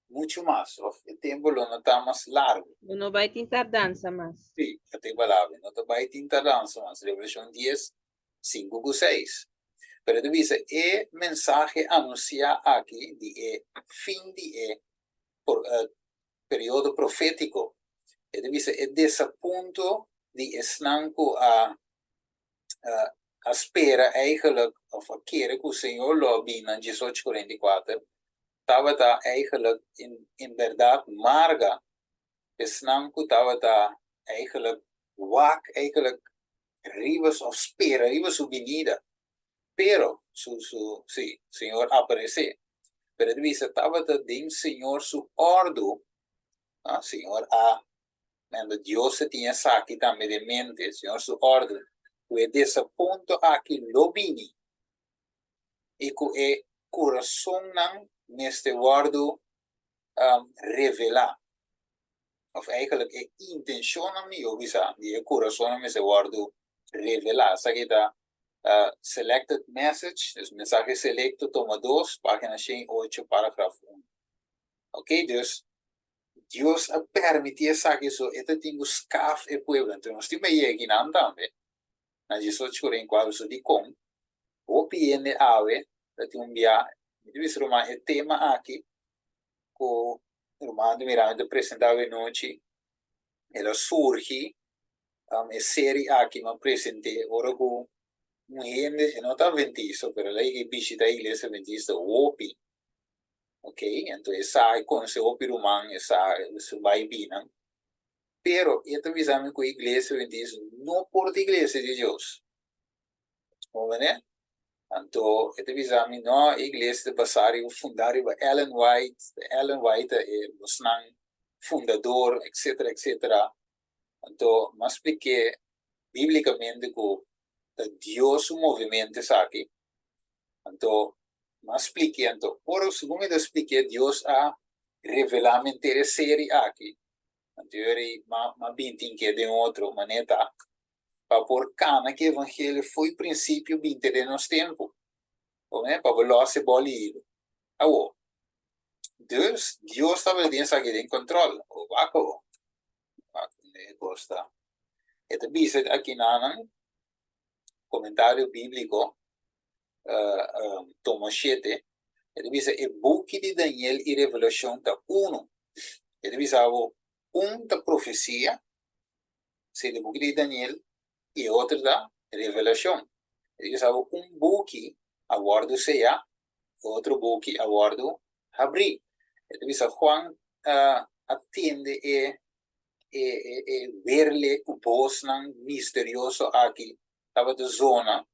Speaker 1: Muchu mas, of e tempu lo no ta mas largu.
Speaker 2: Lo no bai tin tardansa mas.
Speaker 1: Sí, a tin palabra, no ta bai tin tardansa mas, Revelashon dies, sinku ku seis. Pero e ta bisa e mensahe anunsiá aki di e fin di e periodo profétiko, e ta bisa e desapunto di esnan ku a a spera eigenlijk of a kere ku Señor lo a bin na diesocho kuarenta i kuater, tabata eigenlijk in in bèrdat marga esnan ku tabata eigenlijk wak eigenlijk riba of spera riba su binida. Pero su su si, Señor aparesé. Pero e ta bisa tabata den Señor su òrdu, Señor a Mendo Dios a tin esaki tambe den mente, Señor su orden, ku e desapunto aki lo bini i ku e kurasonnan mester wòrdu revelá, òf eigentlik e intenshonnan mihó bisa di e kurasonnan mester wòrdu revelá. Esaki ta Selected Message, dus Mensahe Selekto, tomo dos, página 108, paragraf 1. Oké, dus Dios a permití esaki so e ta tin ku skaf e pueblo. Enton nos tin pa yega kinan tambe na diesocho ora en kuadro. So dikon hopi hende awe ta tin un bia? Mi ta bisa ruman e tema aki ku ruman ta mira mi ta presentá awe nochi el a surgi e seri aki mi a present'é ora ku un hende e no ta adventista pero el a yega i bishita iglesia adventista hopi. Ok, anto e sa, e conoce hopi ruman, e sa su bai binan. Pero e ta bisa mi cu iglesia adventista no por ta iglesia di Dios. Comprende? Anto e ta bisa mi no, e iglesia ta basa riba, funda riba Ellen White, Ellen White ta e bosnan fundador, etcetera, etcetera. Anto m'a spliké biblicamente cu ta Dios su movimento esaki. Anto M'a spliké anto, ora segun mi ta spliké Dios a revelá mi henter e seri aki, anto yo era m'a m'a bin tin ke den otro maneta pa por kana ku evangelio fo'i prinsipio bin te den nos tempu, oke, pa bo lòs e bòl i Awor, dus Dios tabata tin esaki den kòntròl, wak awor, wak unda e kos ta. E ta bisa akinanan komentario bíbliko tomo shete, e ta bisa e buki di Daniel i Revelashon ta unu. E ta bisa bo un ta profesia, sende e buki di Daniel, i e otro ta Revelashon. E ta bisa bo un buki a wòrdu seyá, e otro buki a wòrdu habrí. E ta bisa Juan a tende e e e werle ku bosnan misterioso aki tabata zona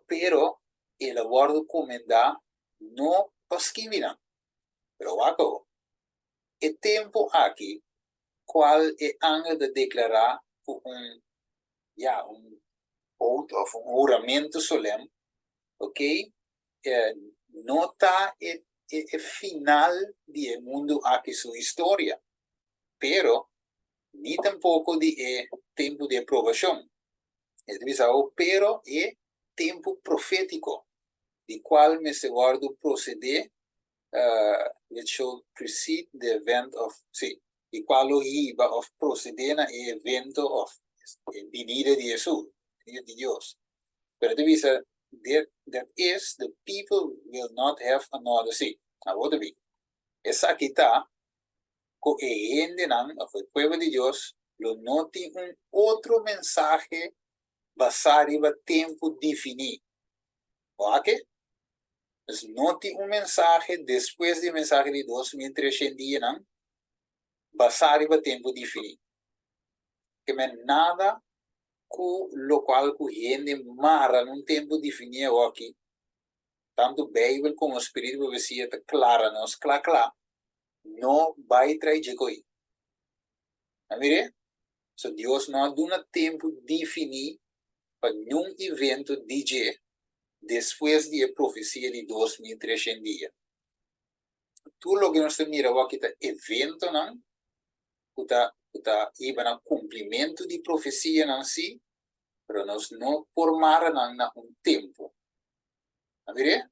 Speaker 1: Pero el a wòrdu komendá no pa skibi nan. Pero wak awor, e tempu aki kual e angel ta deklará ku un, ya, un oath òf un huramentu solèm, okey, no ta e e final di e mundu aki su historia, pero ni tampoko di e tempu di e probashon. E ta bisa awo, pero e tempu profétiko, di kual mester wòrdu prosedé, which shall precede the event of, sí, di kual lo hiba òf prosedé na e evento òf e binida di Hesus, binida di Dios. Pero e ta bisa, that, that is, the people will not have another, sí, awo ta bin. Esaki ta ku e hendenan òf e pueblo di Dios lo no tin un otro mensahe basá riba tempu definí. Wak? Pues no tin un mensahe despues di e mensahe di 2300 dianan basá riba tempu definí. Ke men nada ku lokual ku hende mara na un tempu definí awoki, tantu Beibel komo spiritu di profesia ta klara nos kla kla No bai trai dje koi. A mir'é? So Dios no a duna tempu definí pa niun evento di dje despues di e profesia di 2300 dia. Tur loke nos ta mira awor aki ta eventonan ku ta ku ta hiba na kumplimentu di profesianan sí, pero nos no por mara nan na un tempu. A mir'é?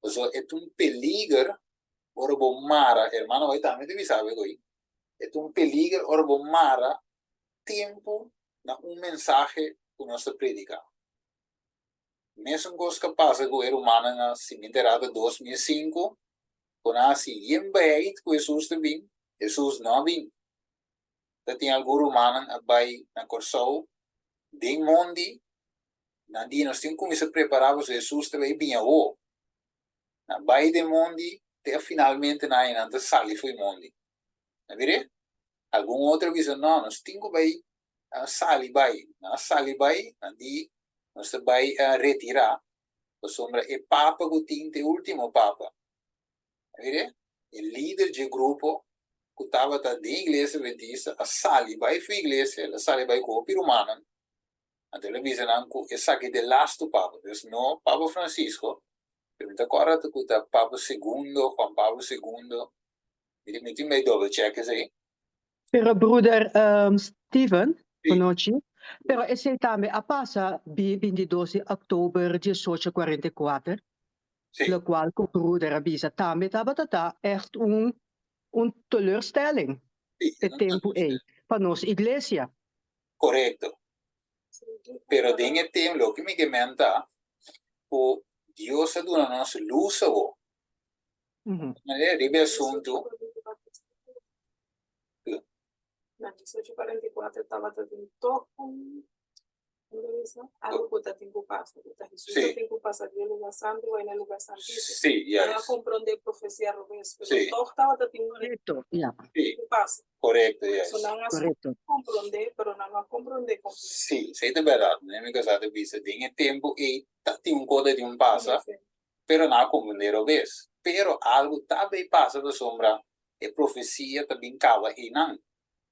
Speaker 1: Pasobra e ta un peliger. Ora bo mara, hermano Hoy tambe ta bisa bo ei, e ta un peliger ora bo mara tempu na un mensahe ku nos ta prediká. Mesun kos ka pasa ku e rumannan na Siminterata 2005, ku nan a hasi yen beheit ku Hesus ta bin, Hesus no a bin. Ta tin algun rumannan a bai na Kòrsou den mondi, nan di nos tin kuminsá prepará pasobra Hesus ta bai bin awor. Nan bai den mondi te finalmente nan haña nan ta sali fo'i mondi. Nan mir'é? Algun otro a bisa, No, nos tin ku bai sali bai. Nan a sali bai, nan di, Nos ta bai retirá, pasobra e papa ku tin ta e último papa. Nan mir'é? E lider dje grupo ku tabata den iglesia adventista a sali bai fo'i iglesia, el a sali bai ku hopi rumannan. Anto el a bisa nan ku esaki ta e lastu papa. Dus no Papa Francisco, pero mi ta kòrda ku ta Papa Segundo, Juan Pablo Segundo. Mi mi tin bai double check esei.
Speaker 8: Pero broeder Steven, bonochi. Pero esei tambe a pasa 22 di oktober 1844, lokual ku broeder a bisa tambe tabata ta ègt un un teleurstelling e tempu ei pa nos iglesia.
Speaker 1: Korekto. Pero den e tem loke mi ke men ta ku Dios a duna nos lus awo. Manera riba e asuntu.
Speaker 9: Na 1844 tabata tin toch un Algo ku ta tin ku pasa, ku ta Hesus ta tin ku pasa di e lugar santu bai na e lugar santísimo.
Speaker 1: Sí,
Speaker 9: Nan a
Speaker 1: juist.
Speaker 9: komprondé profesia robes, pero
Speaker 1: Sí.
Speaker 9: tòg tabata tin un
Speaker 8: Korekto, ya.
Speaker 1: Sí,
Speaker 9: ku pasa.
Speaker 1: korekto,
Speaker 9: Por eso
Speaker 1: juist.
Speaker 9: nan a
Speaker 8: Korekto.
Speaker 9: komprondé, pero nan no a komprondé kompleto.
Speaker 1: Sí, esei ta bèrdat. Manera mi kasá ta bisa, den e tempu ei ta tin un kos ta tin un pasa, pero nan a komprondé robes. Pero algu ta bay pasa pasobra e profesia ta bin kaba einan.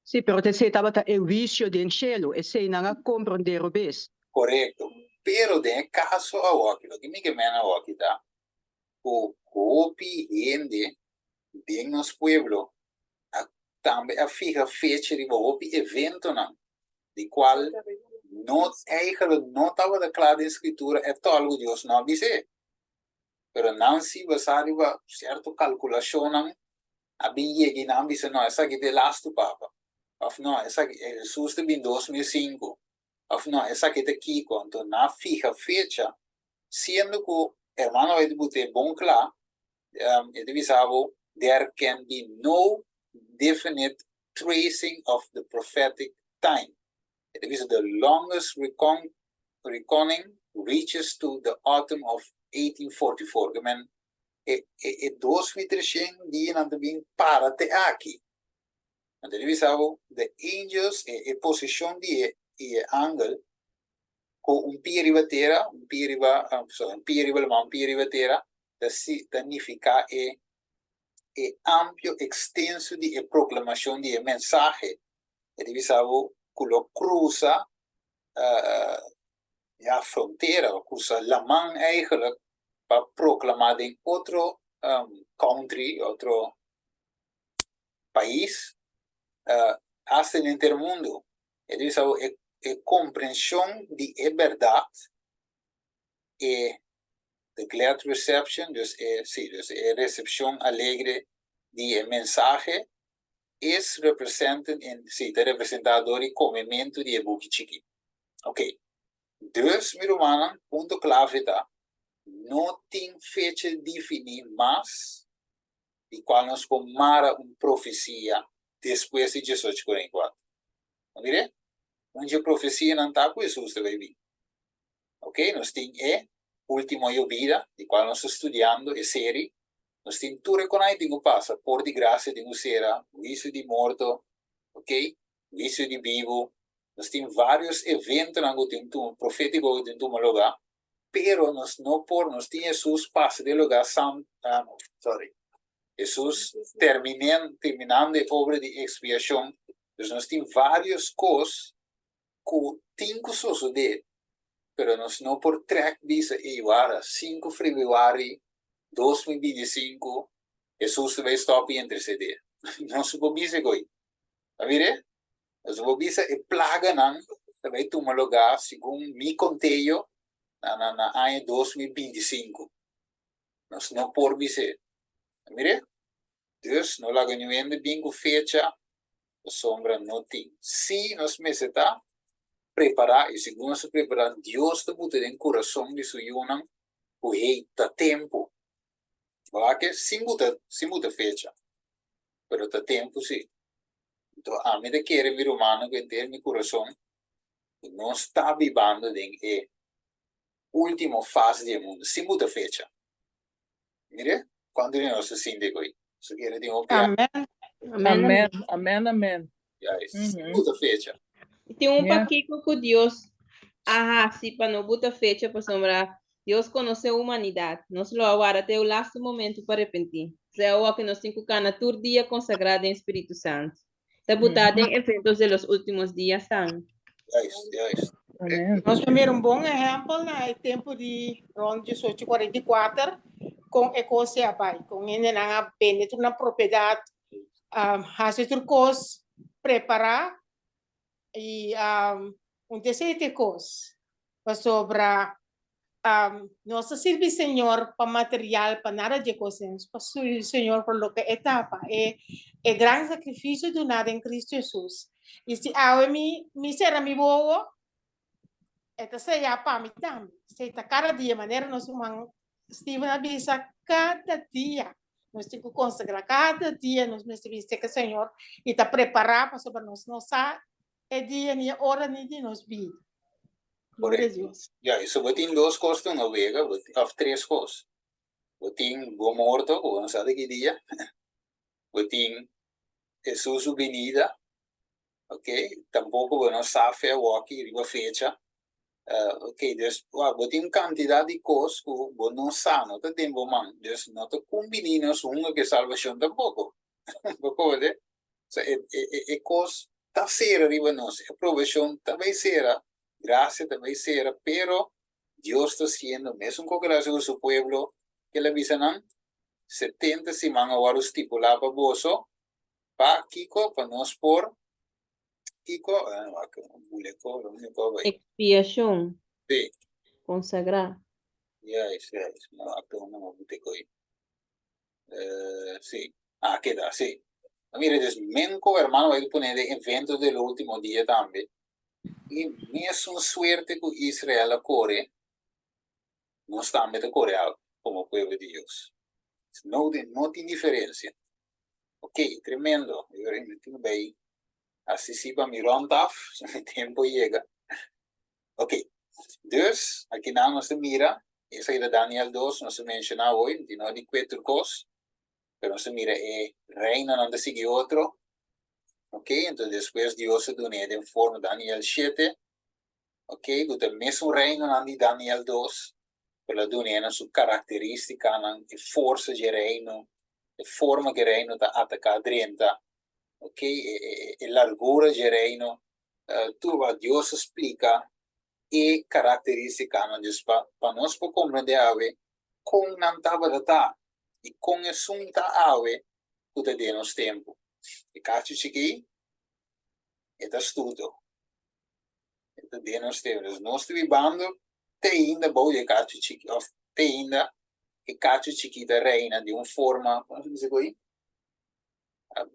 Speaker 8: Sí, pero esei tabata e huisio den shelu, esei nan a komprondé robes.
Speaker 1: Korekto. Pero den e kaso awoki, loke mi ke mena awoki ta ku hopi hende den nos pueblo a tambe a fiha fecha riba hopi eventonan di kual no eigenlijk no tabata kla den skritura e tòl ku Dios no a bis'é. Pero nan si basá riba sierto kalkulashonnan a bin yega i nan a bisa, No, esaki ta e lastu papa. Òf, No, esaki, Hesus ta bin 2005. Òf, No, esaki ta kiko. Anto nan a fiha fecha, siendo ku hermano White but'é bon kla, e ta bisa bo, There can be no definite tracing of the prophetic time. E ta bisa the longest reckoning reaches to the autumn of 1844. Ke men e e e 2300 dianan ta bin para te aki. Anto e ta bisa bo the angels e e posishon di e e angel ku un pia riba tera, un pia riba, sorry, un pia riba laman, un pia riba tera ta si ta nifiká e e amplio ekstenso di e proklamashon di e mensahe. E ta bisa bo ku lo krusa ya frontera, lo krusa laman eigenlijk pa proklamá den otro country, otro pais, hasta den henter mundu. E ta bisa bo e e komprenshon di e bèrdat, e the glad reception, dus e si, dus e resepshon alegre di e mensahe is represented in, si, ta representá dor di komementu di e buki chikí. Oké, dus mi rumannan, punto klave ta, no tin fecha definí mas di kual nos por mara un profesia despues di 1844. Bo mira? Un dje profesianan ta ku Hesus ta bai bin. Ok, nos tin e ultimo yobida, di cual nos ta studiando e seri. Nos tin tur e conai tin cu pasa, por di gracia tin cu cera, huicio di morto, ok, huicio di bibu. Nos tin varios eventonan cu tin tuma, profetico cu tin tuma lugar, pero nos no por, nos tin Jesus pasa den lugar san, sorry, Jesus terminen, terminando e obra di expiacion. Dus nos tin varios cos ku tin ku sosodé, pero nos no por trèk bisa ei wara 5 febrüari 2025 Hesus ta bai stòp i intersedé. Nos no por bisa e koi. Ta mir'é? Nos no por bisa e plaganan ta bai tuma lugá segun mi konteo na na na aña 2025. Nos no por bis'é. Ta mir'é? Dus no laga niun hende bin ku fecha pasobra no tin. Sí nos mester ta prepará i segun nos ta prepará Dios ta buta den kurason di su yunan ku hey ta tempu. Wak ke sin buta sin buta fecha pero ta tempu sí. Anto ami ta kere mi rumannan ku henter mi kurason ku nos ta bibando den e ultimo fase di e mundu sin buta fecha. Mire, kuantu di nos ta sinti ku ei? Su kere tin hopi
Speaker 6: Amen.
Speaker 2: Amen,
Speaker 3: Amen, amen, amen.
Speaker 1: Ya, sin buta fecha.
Speaker 2: I tin un
Speaker 3: Yeah.
Speaker 2: pakiko ku Dios a hasi pa no buta fecha pasobra Dios konosé humanidat. Nos lo a warda te e lastu momentu pa repentí. Sea awor ku nos tin ku kana tur dia konsagrá den Spiritu Santu. Ta butá den Eventos de los Últimos Días tambe.
Speaker 1: Juist, juist.
Speaker 3: Amen.
Speaker 6: Nos ta mira un bon ehèmpel na e tempu di rònt diesocho kuarenta i kuater kon e kos a bai, kon hendenan a bende tur nan propiedat, hasi tur kos prepará i un ta esei ta e kos pasobra nos ta sirbi Señor pa material, pa nada di e kos ei, nos pa sirbi Señor pa loke e ta, pa e e gran sakrifisio duná den Kristu Hesus. I si awe mi mi sera mi wowo, e ta seya pa mi tambe. Esei ta kada dia, manera nos ruman Steven a bisa, kada dia nos tin ku konsagrá, kada dia nos mester bisti ku Señor i ta prepará pasobra nos no sa e dia ni e ora ni di nos bida. Gloria a
Speaker 1: Correcto.
Speaker 6: Dios.
Speaker 1: Ya, y so bo tin dos cos tu no wega, bo tin, of tres cos. Bo tin bo morto, ku bo no sa di ki dia. Bo tin Jesus su binida, ok. Tampoco bo no sa fe awoki riba fecha. Uh, ok, dus wa, bo tin un cantidad di cos ku bo no sa, no ta den bo man. Dus no ta cumbini nos hunga ku e salvacion tampoco. Bo kode? So e e e e kos ta sera riba nos, e provishon ta bai sera, grasia ta bai sera, pero Dios ta hasiendo mesun kos ku el a hasi ku su pueblo, ke el a bisa nan, 70 siman a wòrdu stipulá pa boso, pa kiko? Pa nos por kiko? Wak, bule ko, lo mi ko bai.
Speaker 2: Ekspiashon.
Speaker 1: Sí.
Speaker 2: Konsagrá.
Speaker 1: Juist, juist. No, wak, no, bute ko ei. Eh, sí. Ah, keda, sí. Mira, dus men ko hermano bai pone de evento del último dia tambe. I mesun suerte ku Israel a kore, nos tambe ta kore algo komo pueblo di Dios. No, no tin diferencia. Ok, tremendo. Yo mi tin bai así pa mi rond af, si mi tempo yega. Ok, dus akinan nos ta mira, esaki ta Daniel dos, nos a menshoná hoy, no tin nada di kue tur kos, pero nos ta mira e reinonan ta sigui otro, ok, enton despues Dios a dun'é den forma Daniel shete, ok, ku ta mesun reinonan di Daniel dos, pero el a dun'é nan su karakterístikanan, e forsa dje reino, e forma ku e reino ta ataká drenta, ok, e largura dje reino, Tur wak Dios a splika e karakteristikanan dus pa pa nos por komprendé awe kon nan tabata ta i kon esun ta awe ku ta den nos tempu. E kachu chikí e ta astuto, e ta den nos tempu. Dus nos ta bibando te ainda bou di e kachu chikí òf te ainda e kachu chikí ta reina di un forma, komo se bisa ku ei?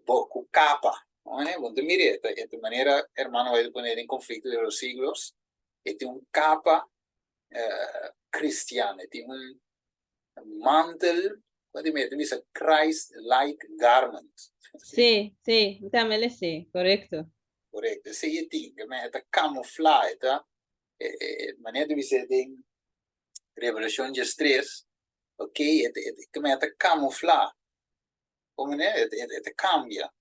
Speaker 1: bo ku kapa. Bo ta mira e ta e ta manera hermano White ta pone den Conflicto de los Siglos, e tin un kapa cristiano, e tin un mantel, ku ta mira, ta bisa Christ like garment.
Speaker 2: Sí, sí, mi tambe le sé, korekto.
Speaker 1: Korekto, esei e tin, e ta kamuflá, e ta, e manera ta bisa den Revelashon diestres, ok, e ta kamuflá. Como ne? E, e, e ta cambia.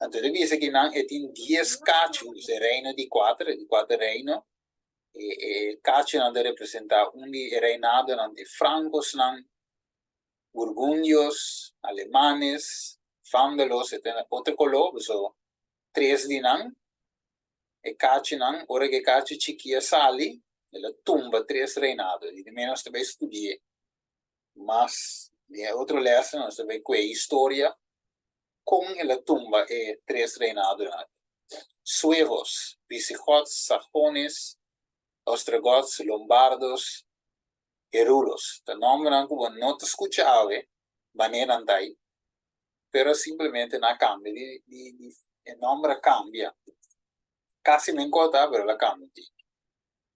Speaker 1: Anto e bisa ki nan e tin dies cachu, dus e reino di cuater, e di cuater reino. E, e cachunan ta representa un di e reinadonan di francosnan, burgundios, alemanes, vandalos, e ta otro color, so tres di nan. E cachunan, ora cu e cachu chiki a sali, el a tumba tres reinado. Di menos ta bay studi'e. Mas den e otro lèsnan nos ta bai ku e historia kon el a tumba e tres reinadonan aki, Suevos, Visigots, Sajones, Ostrogots, Lombardos, Herulos. Ta nòmbernan ku bo no ta skucha awe, manera nan ta ei. Pero simplemente nan a cambia di, di, di, e nomber a cambia. Casi men cota, pero el a cambia un tiki.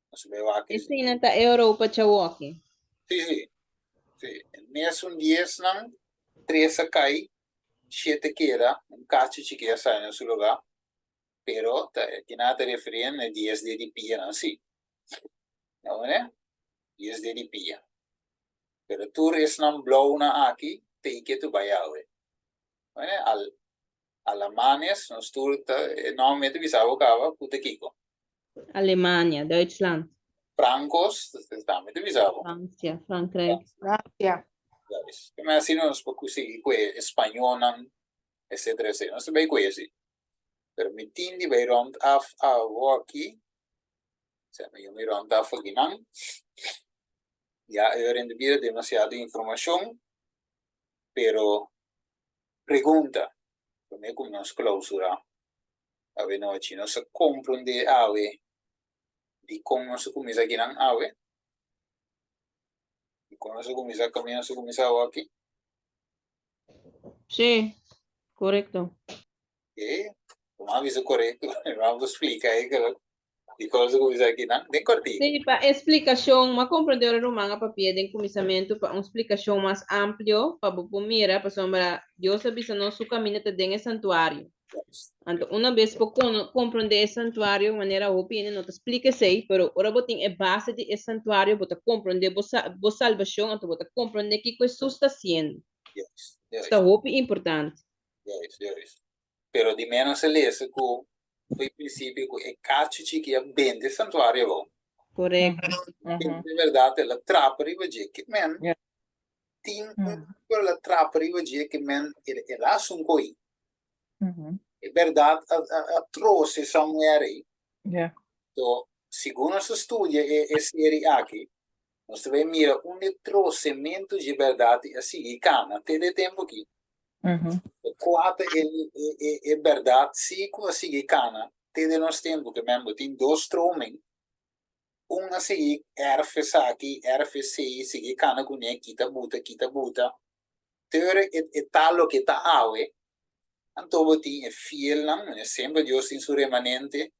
Speaker 1: Nos a bay wak
Speaker 2: Esei nan ta Europa chawoki.
Speaker 1: Sí, sí. Sí. E mesun diesnan, tres a cay, shete keda, un cachi chiki a sali na su lugar. Pero ta kina ta referí na dies dia di pianan sí. No mene? Dies dia di pia. Pero tur esnan blaunan aki ta ike tu bai awe. Mene? Al Alamanes, nos tur ta e nòmber ta bisa bo kaba ku ta kiko.
Speaker 2: Alemania, Duitsland.
Speaker 1: Francos, tambe ta bisa bo.
Speaker 2: Francia, Frankrijk.
Speaker 6: Francia.
Speaker 1: Juist. Keme asina nos por sigui ku e spañolnan, etcetera, etcetera. Nos ta bai ku esi. Pero mi tin di bai rond af awo aki. Sema yo mi rond af akinan. Ya e ora bira demasiado informacion, pero pregunta, prome cu nos clausura awe nochi, nos a comprende awe dicon nos a cuminsa akinan awe? Dicon nos a cuminsa, caminda nos a cuminsa awe aki?
Speaker 2: Sí, korekto.
Speaker 1: Oké, como a bisa korekto, vamos a splika e di cosa ku bisa akinan den kòrtiku.
Speaker 2: Sí, pa e splikashon, m'a komprendé ora ruman a papia den kuminsamentu pa un splikashon mas amplio pa bo por mira, pasobra Dios a bisa nos su kaminda ta den e santuario. Anto una bes bo komprendé e santuario manera hopi hende no ta splika esei, pero ora bo tin e base di e santuario bo ta komprendé bo bo salbashon, anto bo ta komprendé kiko Hesus ta hasiendo.
Speaker 1: Juist,
Speaker 2: Ta hopi importante.
Speaker 1: Juist, juist. Pero di menos a lesa ku foi prinsipio ku e kachu chiki a bende e santuario abou.
Speaker 2: Korekto.
Speaker 1: Di bèrdat el a trapa riba dje ke men tin un pero el a trapa riba dje ke men el a haci un koi. E bèrdat a trose somewhere ei. So, segun nos a studia e seri aki, nos ta bay mira unda e trosementu dje bèrdat a sigui kana te de tempu aki. Kua ta e bèrdat si ku a sigui kana te den nos tempu? Ke men bo tin dos stroming, un a sigui èrf esaki, èrf esei, sigui kana kuné, kita buta, kita buta, te ora e ta loke ta awe. Anto bo tin e fielnan, manera semper Dios tin su remanente,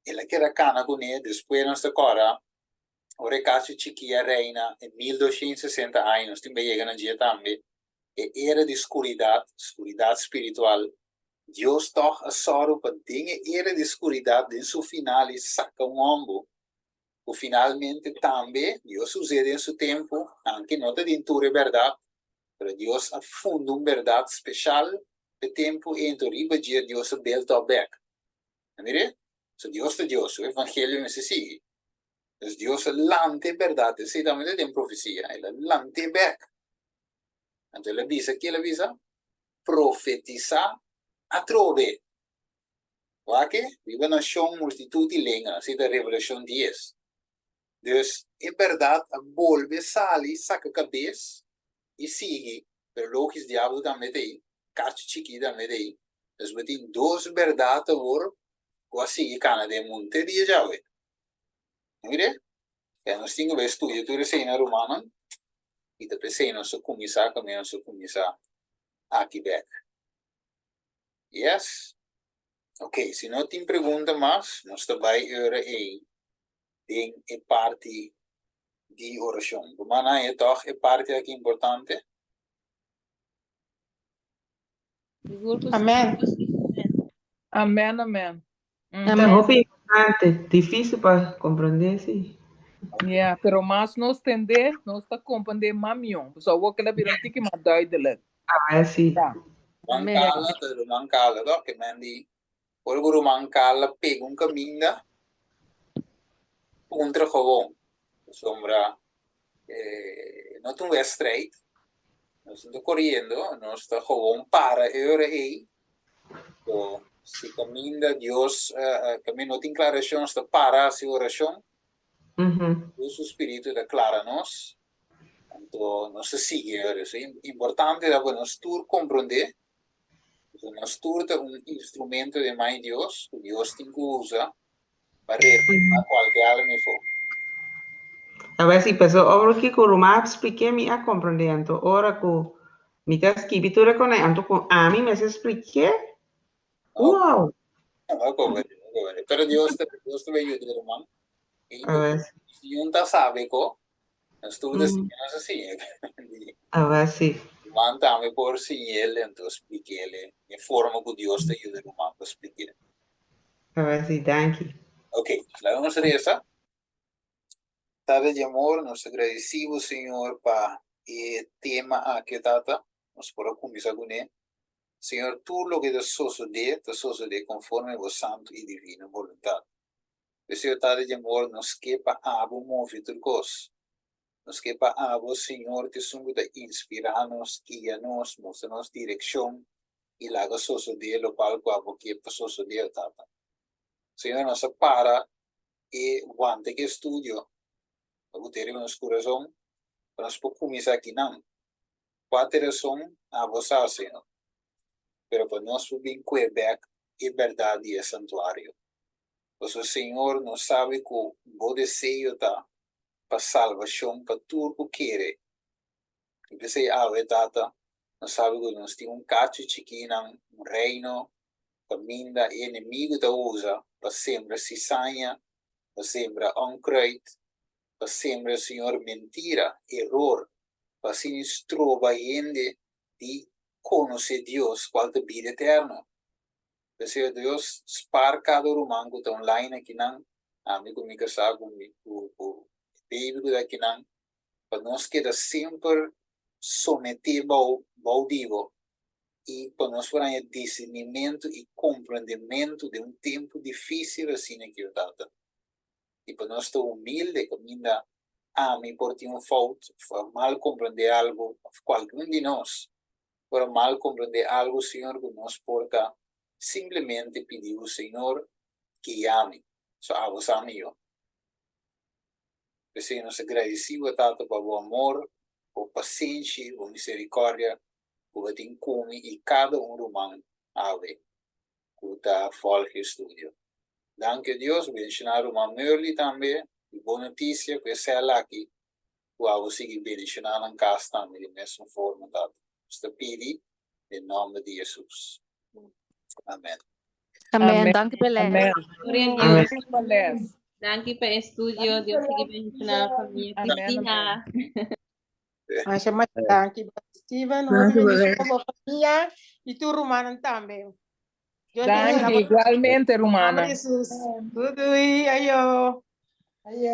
Speaker 1: el a keda kana kuné, despues nos ta kòrda ora e kachu chikí a reina e 1260 aña, nos tin bai yega na dje tambe, e era di skuridat, skuridat spiritual, Dios tòg a sòru pa den e era di skuridat, den su final i saka un hòmber ku finalmente tambe Dios us'é den su tempu, anke no ta den tur e bèrdat, pero Dios a funda un bèrdat speshal p'e tempu ei, anto riba dje Dios a bel tòg bèk. A mir'é? So Dios ta Dios, su evangelio mester sigui. Pues Dios a lanta e bèrdat, esei tambe ta den profesia, el a lant'é bèk. Anto el a bisa, ki el a bisa? Profetisá atrobe. Wak-e, riba nashon, multitut i lenga, así ta Revelashon dies. Dus, e bèrdat a bolbe sali, saka kabes i sigui, pero logis diabel tambe ta ei, kachu chikí tambe ta ei. Dus bo tin dos bèrdat awor ku a sigui kana den mundu te dia djawe. Mire, ya nos tin ku bai studia tur esei na rumannan i ta p'esei nos a kuminsá kaminda nos a kuminsá aki bèk. Yes? Ok, si no tin pregunta mas, nos ta bai ora ei den e parti di orashon. Rumannan, e tòg e parti aki importante?
Speaker 2: Sigur ku sí.
Speaker 6: Amen.
Speaker 3: Amen, amen.
Speaker 10: Ta hopi importante, difícil pa comprende, sí.
Speaker 3: Ja, pero mas nos tende, nos ta comprende mas mion. So awor kila bira un tiki mas duidelijk.
Speaker 10: Ah, sí.
Speaker 3: Ja.
Speaker 1: Ruman
Speaker 5: Amen.
Speaker 1: Carla ta ruman Carla toch? Ke men di ora ku ruman Carla pega un kaminda, puntra gewoon. Pasobra eh, no ta un wedstrijd, nos no ta koriendo, nos ta gewoon para e ora ei. So, si kaminda Dios, eh, kaminda no tin klarashon, nos ta para hasi orashon. Dios su spiritu ta klara nos, anto nos ta sigui e ora. So, importante ta pa nos tur komprondé, pasobra nos tur ta un instrumento den man di Dios, ku Dios tin ku usa pa revelá kualke alma efo.
Speaker 10: A ver si, paso ora kiko ruman a spliké mi a komprondé, anto ora ku. Mi ta skibi tur e konai, anto ku ami mester spliké? Wow!
Speaker 1: No comprende, no comprende. Pero Dios te, Dios te va ayudar, hermano. Y
Speaker 10: A ver,
Speaker 1: si un ta sabe ko, nos tu de
Speaker 10: mm,
Speaker 1: nos así.
Speaker 10: a ver si.
Speaker 1: Man tambe por siñ'el, anto splikéle e forma ku Dios ta yuda ruman pa spliké.
Speaker 10: A ver si, danki.
Speaker 1: Ok, laga nos resa. Tata di amor, nos ta gradisí bo, Señor, pa e tema aki, Tata. Nos por a kuminsá kuné. Señor, tur loke ta sosodé, ta sosodé konforme bo santu i divino boluntat. P'esei, Tata di amor, nos ke pa abo move tur kos. Nos ke pa abo, Señor, ta esun ku ta inspirá nos, guia nos, mustra nos direkshon i laga sosodé lokual ku abo ke pa sosodé, o Tata. Señor, nos a para e wanta ki e studio pa ku te riba nos kurason pa nos por kuminsá akinan. Kua ta e rason? Abo sa, Señor. Pero pa nos por bin kue bèk e bèrdat di e santuario. Pasobra, Señor, nos sabi ku bo deseo ta pa salbashon pa tur ku kere. I p'esei awe, Tata, nos sabi ku nos tin un kachu chikinan, un reino, kaminda e enemigu ta usa pa sembra sisaña, pa sembra onkruid, pa sembra, Señor, mentira, eror, pa asina stroba hende di konosé Dios, kual ta bida eterno. P'esei, Dios, spar kada ruman ku ta online akinan, ami ku mi kasá ku mi ku ku e baby ku ta akinan, pa nos keda semper someté bou bou di bo i pa nos por haña discernimentu i komprendementu den un tempu difísil asina aki, o Tata. I pa nos ta humilde kaminda ami por tin un fout òf a mal komprendé algu òf kualke un di nos por a mal komprendé algu, Señor, ku nos por ta simplemente pidi bo, Señor, guia mi, so abo sa mihó. P'esei nos ta gradisí bo, Tata, pa bo amor, bo pasenshi, bo miserikòrdia ku bo tin ku mi i kada un ruman awe ku ta vòlg e studio. Danki, o Dios, bendishoná ruman Murley tambe i bo notisia ku e sèl aki ku abo sigui bendishoná nan kas tambe di mesun forma, Tata. Nos ta pidi den nòmber di Hesus. Amen.
Speaker 9: Amen.
Speaker 3: Amen.
Speaker 9: Danki pa les.
Speaker 3: Amen.
Speaker 2: Gloria a
Speaker 10: Amen.
Speaker 2: Dios.
Speaker 3: Danki pa les.
Speaker 2: Danki pa e studio. Dios sigui bendishoná famia
Speaker 3: Amen,
Speaker 2: Cristina.
Speaker 3: amen.
Speaker 6: Masha, masha danki, Brother Steven. Hopi
Speaker 10: Danki,
Speaker 6: bendishon
Speaker 10: brother.
Speaker 6: pa bo famia i tur rumannan tambe. Dios bendiciona
Speaker 3: Danki,
Speaker 6: bo.
Speaker 3: igualmente,
Speaker 6: Nomber
Speaker 3: rumana.
Speaker 6: di Jesus. Doei doei. Ayo.
Speaker 5: Ayo.